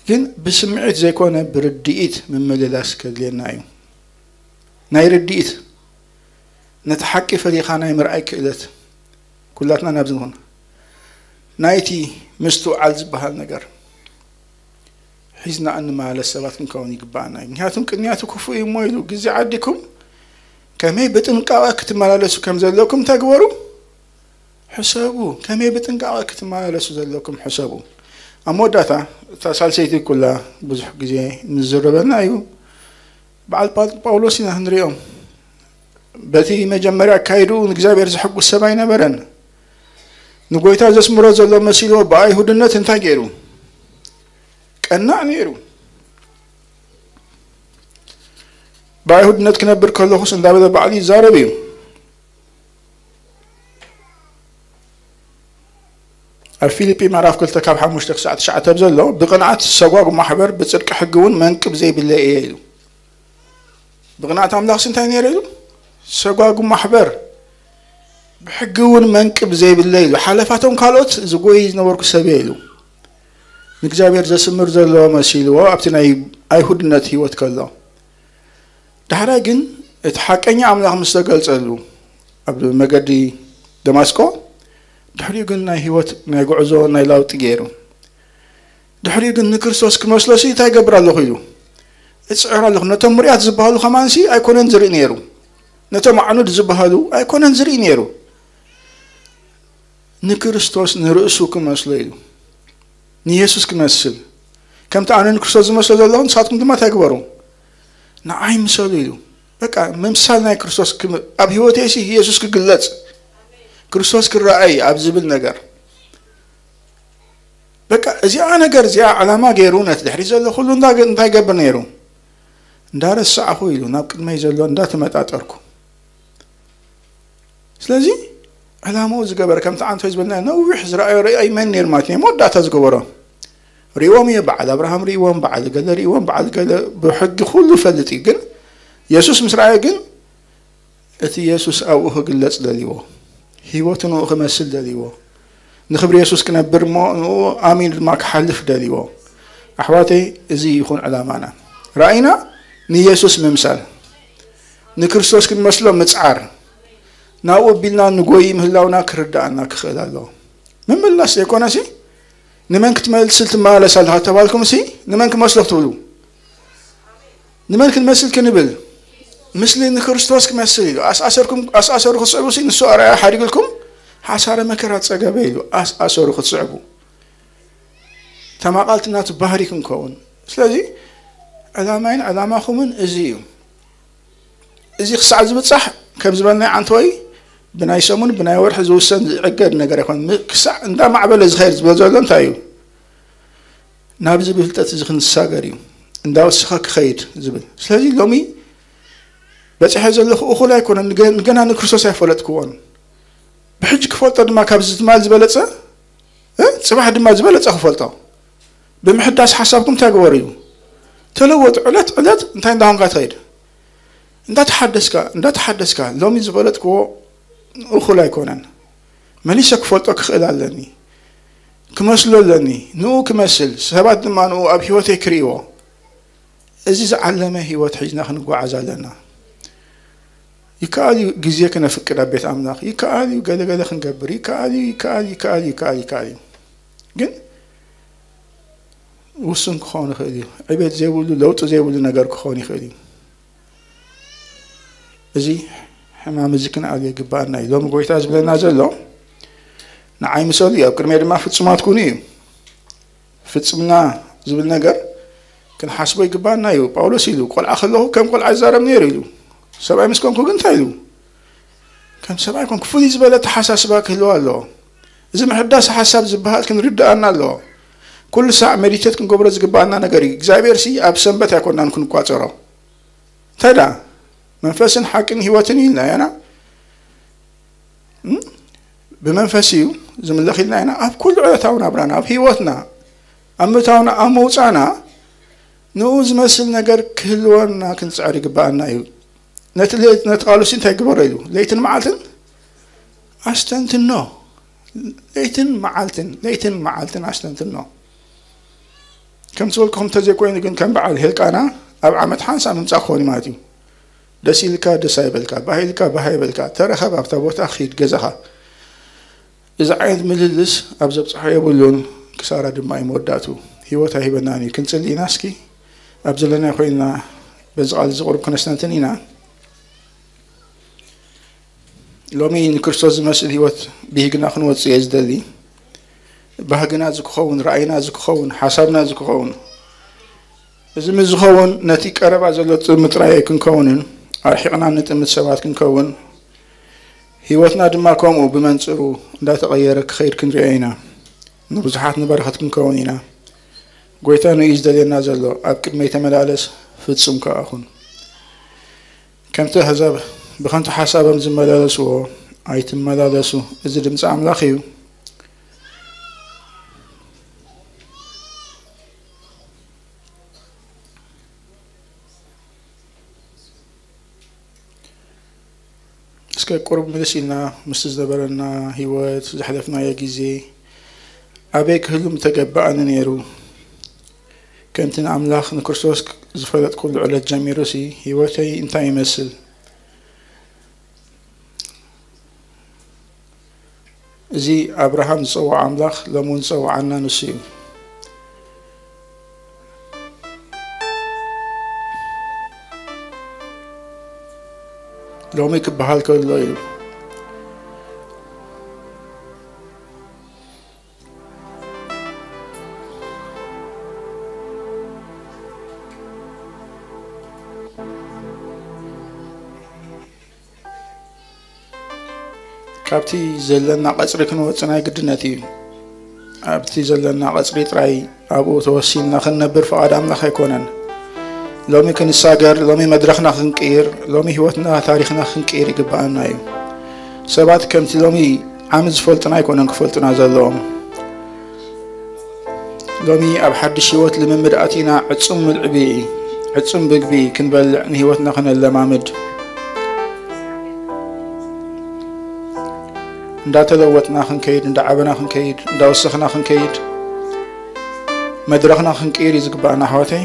ግን ብስምዒት ዘይኮነ ብርድኢት ምምልላስ ከድልየና እዩ። ናይ ርድኢት፣ ነቲ ሓቂ ፈሊኻ ናይ ምርኣይ ክእለት ኩላትና ናብዚ ንኹን። ናይቲ ምስትውዓል ዝበሃል ነገር ሒዝና እንመላለስ ሰባት ክንከውን ይግባኣና እዩ። ምክንያቱም ቅንያቱ ክፉእ እዩ እሞ ኢሉ ግዜ ዓዲኩም ከመይ ብጥንቃቐ ክትመላለሱ ከም ዘለኩም እንታይ ግበሩ? ሕሰቡ። ከመይ ብጥንቃቐ ክትመላለሱ ዘለኩም ሕሰቡ። ኣብ መወዳእታ እታ ሳልሰይቲ ኩላ ብዙሕ ግዜ ንዝረበና እዩ። በዓል ጳል-፣ ጳውሎስ ኢና ክንሪኦም። በቲ መጀመርያ ኣካይድኡ ንእግዚኣብሔር ዘሐጉስ ሰብ ኣይነበረን። ንጎይታ ዘስምሮ ዘሎ መሲልዎ ብኣይሁድነት እንታይ ገይሩ? ቀናእ ነይሩ። ብኣይሁድነት ክነብር ከለኹስ እንዳበለ ባዕሉ ይዛረብ እዩ። ኣብ ፊልጲ ምዕራፍ ክልተ ካብ ሓሙሽተ ክሳዕ ትሽዓተ ኣብ ዘሎ፣ "ብቕንዓት ሰጓጉ ማሕበር፣ ብጽድቂ ሕጊ እውን መንቅብ ዘይብለይ እየ" ኢሉ። ብቕንዓት ኣምላኽስ እንታይ ነይረ ኢሉ? "ሰጓጉ ማሕበር፣ ብሕጊ እውን መንቅብ ዘይብለይ" ኢሉ። ሓለፋቶም ካልኦት ዝጎይ ዝነበርኩ ሰብ እየ ኢሉ። ንእግዚኣብሔር ዘስምር ዘሎ መሲልዎ ኣብቲ ናይ ኣይሁድነት ህይወት ከሎ። ዳሕራይ ግን እቲ ሓቀኛ ኣምላኽ ምስ ተገልጸሉ ኣብ መገዲ ደማስቆ፣ ድሕሪኡ ግን ናይ ህይወት ናይ ጉዕዞ ናይ ለውጢ ገይሩ። ድሕሪኡ ግን ንክርስቶስ ክመስሎሲ እንታይ ይገብር ኣለኹ ኢሉ እጽዕር ኣለኹ። ነቶም ምሩያት ዝበሃሉ ከማንሲ ኣይኮነን ዝርኢ ነይሩ። ነቶም ኣዕኑድ ዝበሃሉ ኣይኮነን ዝርኢ ነይሩ። ንክርስቶስ ንርእሱ ክመስሎ ኢሉ፣ ንየሱስ ክመስል። "ከምቲ ኣነ ንክርስቶስ ዝመስሎ ዘለኹ ንስኻትኩም ድማ እንታይ ግበሩ? ንዓይ ምሰሉ" ኢሉ። በቃ ምምሳል ናይ ክርስቶስ ክም-፣ ኣብ ህይወተይሲ የሱስ ክግለጽ፣ ክርስቶስ ክረኣይ ኣብ ዝብል ነገር። በቃ እዚኣ ነገር እዚኣ ዓላማ ገይሩ ነቲ ድሕሪት ዘሎ ኩሉ እንዳ-፣ እንታይ ይገብር ነይሩ? እንዳረሳዕኹ ኢሉ ናብ ቅድመይ ዘሎ እንዳተመጣጠርኩ። ስለዚ ዕላማኡ ዝገበረ፣ ከምቲ ኣንቶይ ዝበልና፣ ነዊሕ ዝረኣዮ ርኣይ መን ነይሩ ማለት እዩ? መወዳእታ ዝገበሮ ሪእዎም እዩ። በዓል ኣብርሃም ሪእዎም፣ በዓል ገለ ሪእዎም፣ በዓል ገለ ብሕጊ ኩሉ ይፈልጥ እዩ። ግን የሱስ ምስ ረኣየ ግን እቲ የሱስ ኣብኡ ክግለጽ ደልዎ፣ ህይወቱ ንኡ ክመስል ደልዎ፣ ንክብሪ የሱስ ክነብር እሞ ንኡ ኣሚኑ ድማ ክሓልፍ ደልዎ። ኣሕዋተይ፣ እዚ ይኹን ዕላማና። ራእይና ንየሱስ ምምሳል፣ ንክርስቶስ ክንመስሎ ምጽዓር፣ ናብኡ ቢልና ንጎይ ምህላውና ክርዳኣና ክኽእል ኣለዎ። ምምላስ ዘይኮነሲ፣ ንመን ክትመስል ትመላለስ ኣለኻ ተባልኩም ሲ፣ ንመን ክመስሎ ክትብሉ? ንመን ክንመስል ክንብል? ምስሊ ንክርስቶስ ክመስል ኢሉ። ኣስኣሰርኩም፣ ኣስኣሰሩ ክትስዕቡ ሲ፣ ንሱ ኣርኣያ ሓዲግልኩም፣ ሓሳረ መከራ ጸገበ ኢሉ። ኣስኣሰሩ ክትስዕቡ። ተማቓልቲ ናቱ ባህሪ ክንከውን። ስለዚ፣ ዕላማይን ዕላማኹምን እዚ እዩ። እዚ ክሳዕ ዝብጻሕ፣ ከም ዝበልናዮ ዓንተወይ፣ ብናይ ሰሙን፣ ብናይ ወርሒ ዝውሰን ዝዕገድ ነገር ኣይኮን። ም-፣ ክሳዕ እንዳማዕበለ ዝኸይድ ዝበል ዘሎ እንታይ እዩ? ናብዚ ብፍልጠት እዚ ክንሳገር እዩ። እንዳወሰኸ ክኸይድ ዝብል። ስለዚ ሎሚ በጺሐ ዘለኹ እኹል ኣይኮነን፣ ንገ-፣ ንገና ንክርስቶስ ኣይፈለጥክዎን። ብሕጂ ክፈልጦ ድማ ካብዚ ትማል ዝበለጸ፣ እ? ጽባሕ ድማ ዝበለጸ ክፈልጦ። ብምሕዳስ ሓሳብኩም እንታይ ግበሩ እዩ? ተለወጡ። ዕለት ዕለት እንታይ እንዳኾንካ ትኸይድ? እንዳተሓደስካ፣ እንዳተሓደስካ፣ ሎሚ ዝፈለጥክዎ እኹል ኣይኮነን። መሊሰ ክፈልጦ ክኽእል ኣለኒ። ክመስሎ ኣለኒ። ንኡ ክመስል፣ ሰባት ድማ ንኡ ኣብ ህይወተይ ክርእይዎ። እዚ ዝዓለመ ህይወት ሒዝና ክንጓዓዝ ኣለና። ይከኣል እዩ ግዜ ክነፍቅድ ኣብ ቤት ኣምላኽ፣ ይከኣል እዩ ገለ ገለ ክንገብር፣ ይከኣል እዩ፣ ይከኣል፣ ይከኣል፣ ይከኣል፣ ይከኣል እዩ። ግን ውሱን ክኸውን ይኽእል እዩ። ዕቤት ዘይብሉ፣ ለውጢ ዘይብሉ ነገር ክኸውን ይኽእል እዩ። እዚ ሕማም እዚ ክንኣልዮ ይግባኣና እዩ። ሎሚ ጎይታ ዝብለና ዘሎ፣ "ንዓይ ምሰሉ እዩ፣ ኣብ ቅድመይ ድማ ፍጹማት ኩኑ" እዩ። ፍጽምና ዝብል ነገር ክንሓስቦ ይግባኣና እዩ። ጳውሎስ ኢሉ፣ "ቆልዓ ከለኹ ከም ቆልዓ ይዛረብ ነይሩ" ኢሉ። "ሰብኣይ ምስ ኮንኩ ግን" እንታይ ኢሉ? "ከም ሰብኣይ ኮንኩ።" ፍሉይ ዝበለ ኣተሓሳስባ ክህልዎ ኣለዎ። እዚ ምሕዳስ ሓሳብ ዝበሃል ክንርድኣና ኣለዎ። ኩሉ ሳዕ ሜዲቴት ክንገብሮ ዝግባኣና ነገር እዩ። እግዚኣብሔር ሲ ኣብ ሰንበት ኣይኮናን ክንቋጸሮ። እንታይ ደኣ? መንፈስን ሓቅን ህይወትን እዩ ኢልና ኢና። እም? ብመንፈስ እዩ ዝምለኽ ኢልና ኢና። ኣብ ኩሉ ዕለታዊ ናብራና፣ ኣብ ህይወትና፣ ኣብ ምእታውና፣ ኣብ መውጻእና፣ ንኡ ዝመስል ነገር ክህልወና ክንጽዕር ይግባኣና እዩ። ነቲ ለ-፣ ነቲ ቃሉ ሲ እንታይ ግበሮ ኢሉ? ለይትን መዓልትን ኣስተንትኖ። ለይትን መዓልትን፣ ለይትን መዓልትን ኣስተንትኖ። ከም ዝበልኩኹም እንተዘይኮይኑ ግን ከም በዓል ሄልቃና ኣብ ዓመት ሓንሳእ ምምጻእ ክኸውን እዩ ማለት እዩ። ደስ ኢልካ ደስ ኣይበልካ፣ ባህ ኢልካ ባህ ኣይበልካ፣ ተረኸብ፣ ኣብታ ቦታ ኺድ ገዛኻ። እዚ ዓይነት ምልልስ ኣብ ዘብጽሖ የብሉን፣ ክሳራ ድማ እዩ መወዳእቱ። ህይወት ኣይህበናን እዩ። ክንጽሊ ኢና እስኪ፣ ኣብ ዘለና ኮይንና በዚ ቃል እዚ ቁሩብ ክነስተንትን ኢና። ሎሚ ንክርስቶስ ዝመስል ህይወት ብሂግና ክንወጽእ እየ ዝደሊ። ባህግና እዚ ክኸውን፣ ራእይና እዚ ክኸውን፣ ሓሳብና እዚ ክኸውን። እዚ ምስ ዝኸውን ነቲ ቀረባ ዘሎ ጥምጥራይ ኣይክንከውንን፣ ኣርሒቕና ንጥምት ሰባት ክንከውን፣ ህይወትና ድማ ከምኡ ብመንጽሩ እንዳተቐየረ ክኸይድ ክንሪኦ ኢና። ንብዙሓት ንበረኸት ክንከውን ኢና። ጎይታ ንእዩ ዝደልየና ዘሎ፣ ኣብ ቅድመይ ተመላለስ፣ ፍጹም ከኣ ኩን። ከምቲ ኣህዛብ ብኸንቱ ሓሳቦም ዝመላለስዎ ኣይትመላለሱ፣ እዚ ድምጺ ኣምላኽ እዩ። እስከ ቁሩብ ምልስ ኢልና ምስቲ ዝነበረና ህይወት፣ ዘሕለፍናዮ ግዜ ኣበይ ክህሉ ምተገበኣኒ ነይሩ? ከምቲ ንኣምላኽ ንክርስቶስ ዝፈለጥኩሉ ዕለት ጀሚሩሲ ህይወተይ እንታይ ይመስል? እዚ ኣብርሃም ዝጸውዖ ኣምላኽ ሎሚ እውን ዝጸውዓና ንሱ እዩ። ሎሚ ክበሃል ከሎ እዩ። ካብቲ ዘለና ቀጽሪ ክንወጽእ ናይ ግድነት እዩ። ኣብቲ ዘለና ቀጽሪ ጥራይ ኣብኡ ተወሲንና ክንነብር ፍቓድ ኣምላኽ ኣይኮነን። ሎሚ ክንሳገር፣ ሎሚ መድረኽና ክንቅይር፣ ሎሚ ህይወትና ታሪኽና ክንቅይር ይግብኣና እዩ። ሰባት ከምቲ ሎሚ ዓሚ ዝፈልጡና ኣይኮነን ክፈልጡና ዘለዎም። ሎሚ ኣብ ሓድሽ ህይወት ልምምድ ኣቲና ዕጹም ምልዕቢ፣ ዕጹም ምግቢ ክንበልዕ ንህይወትና ከነለማምድ፣ እንዳተለወጥና ክንከይድ፣ እንዳዓበና ክንከይድ፣ እንዳወሰኽና ክንከይድ፣ መድረኽና ክንቅይር እዩ ዝግባኣና ኣሕዋተይ።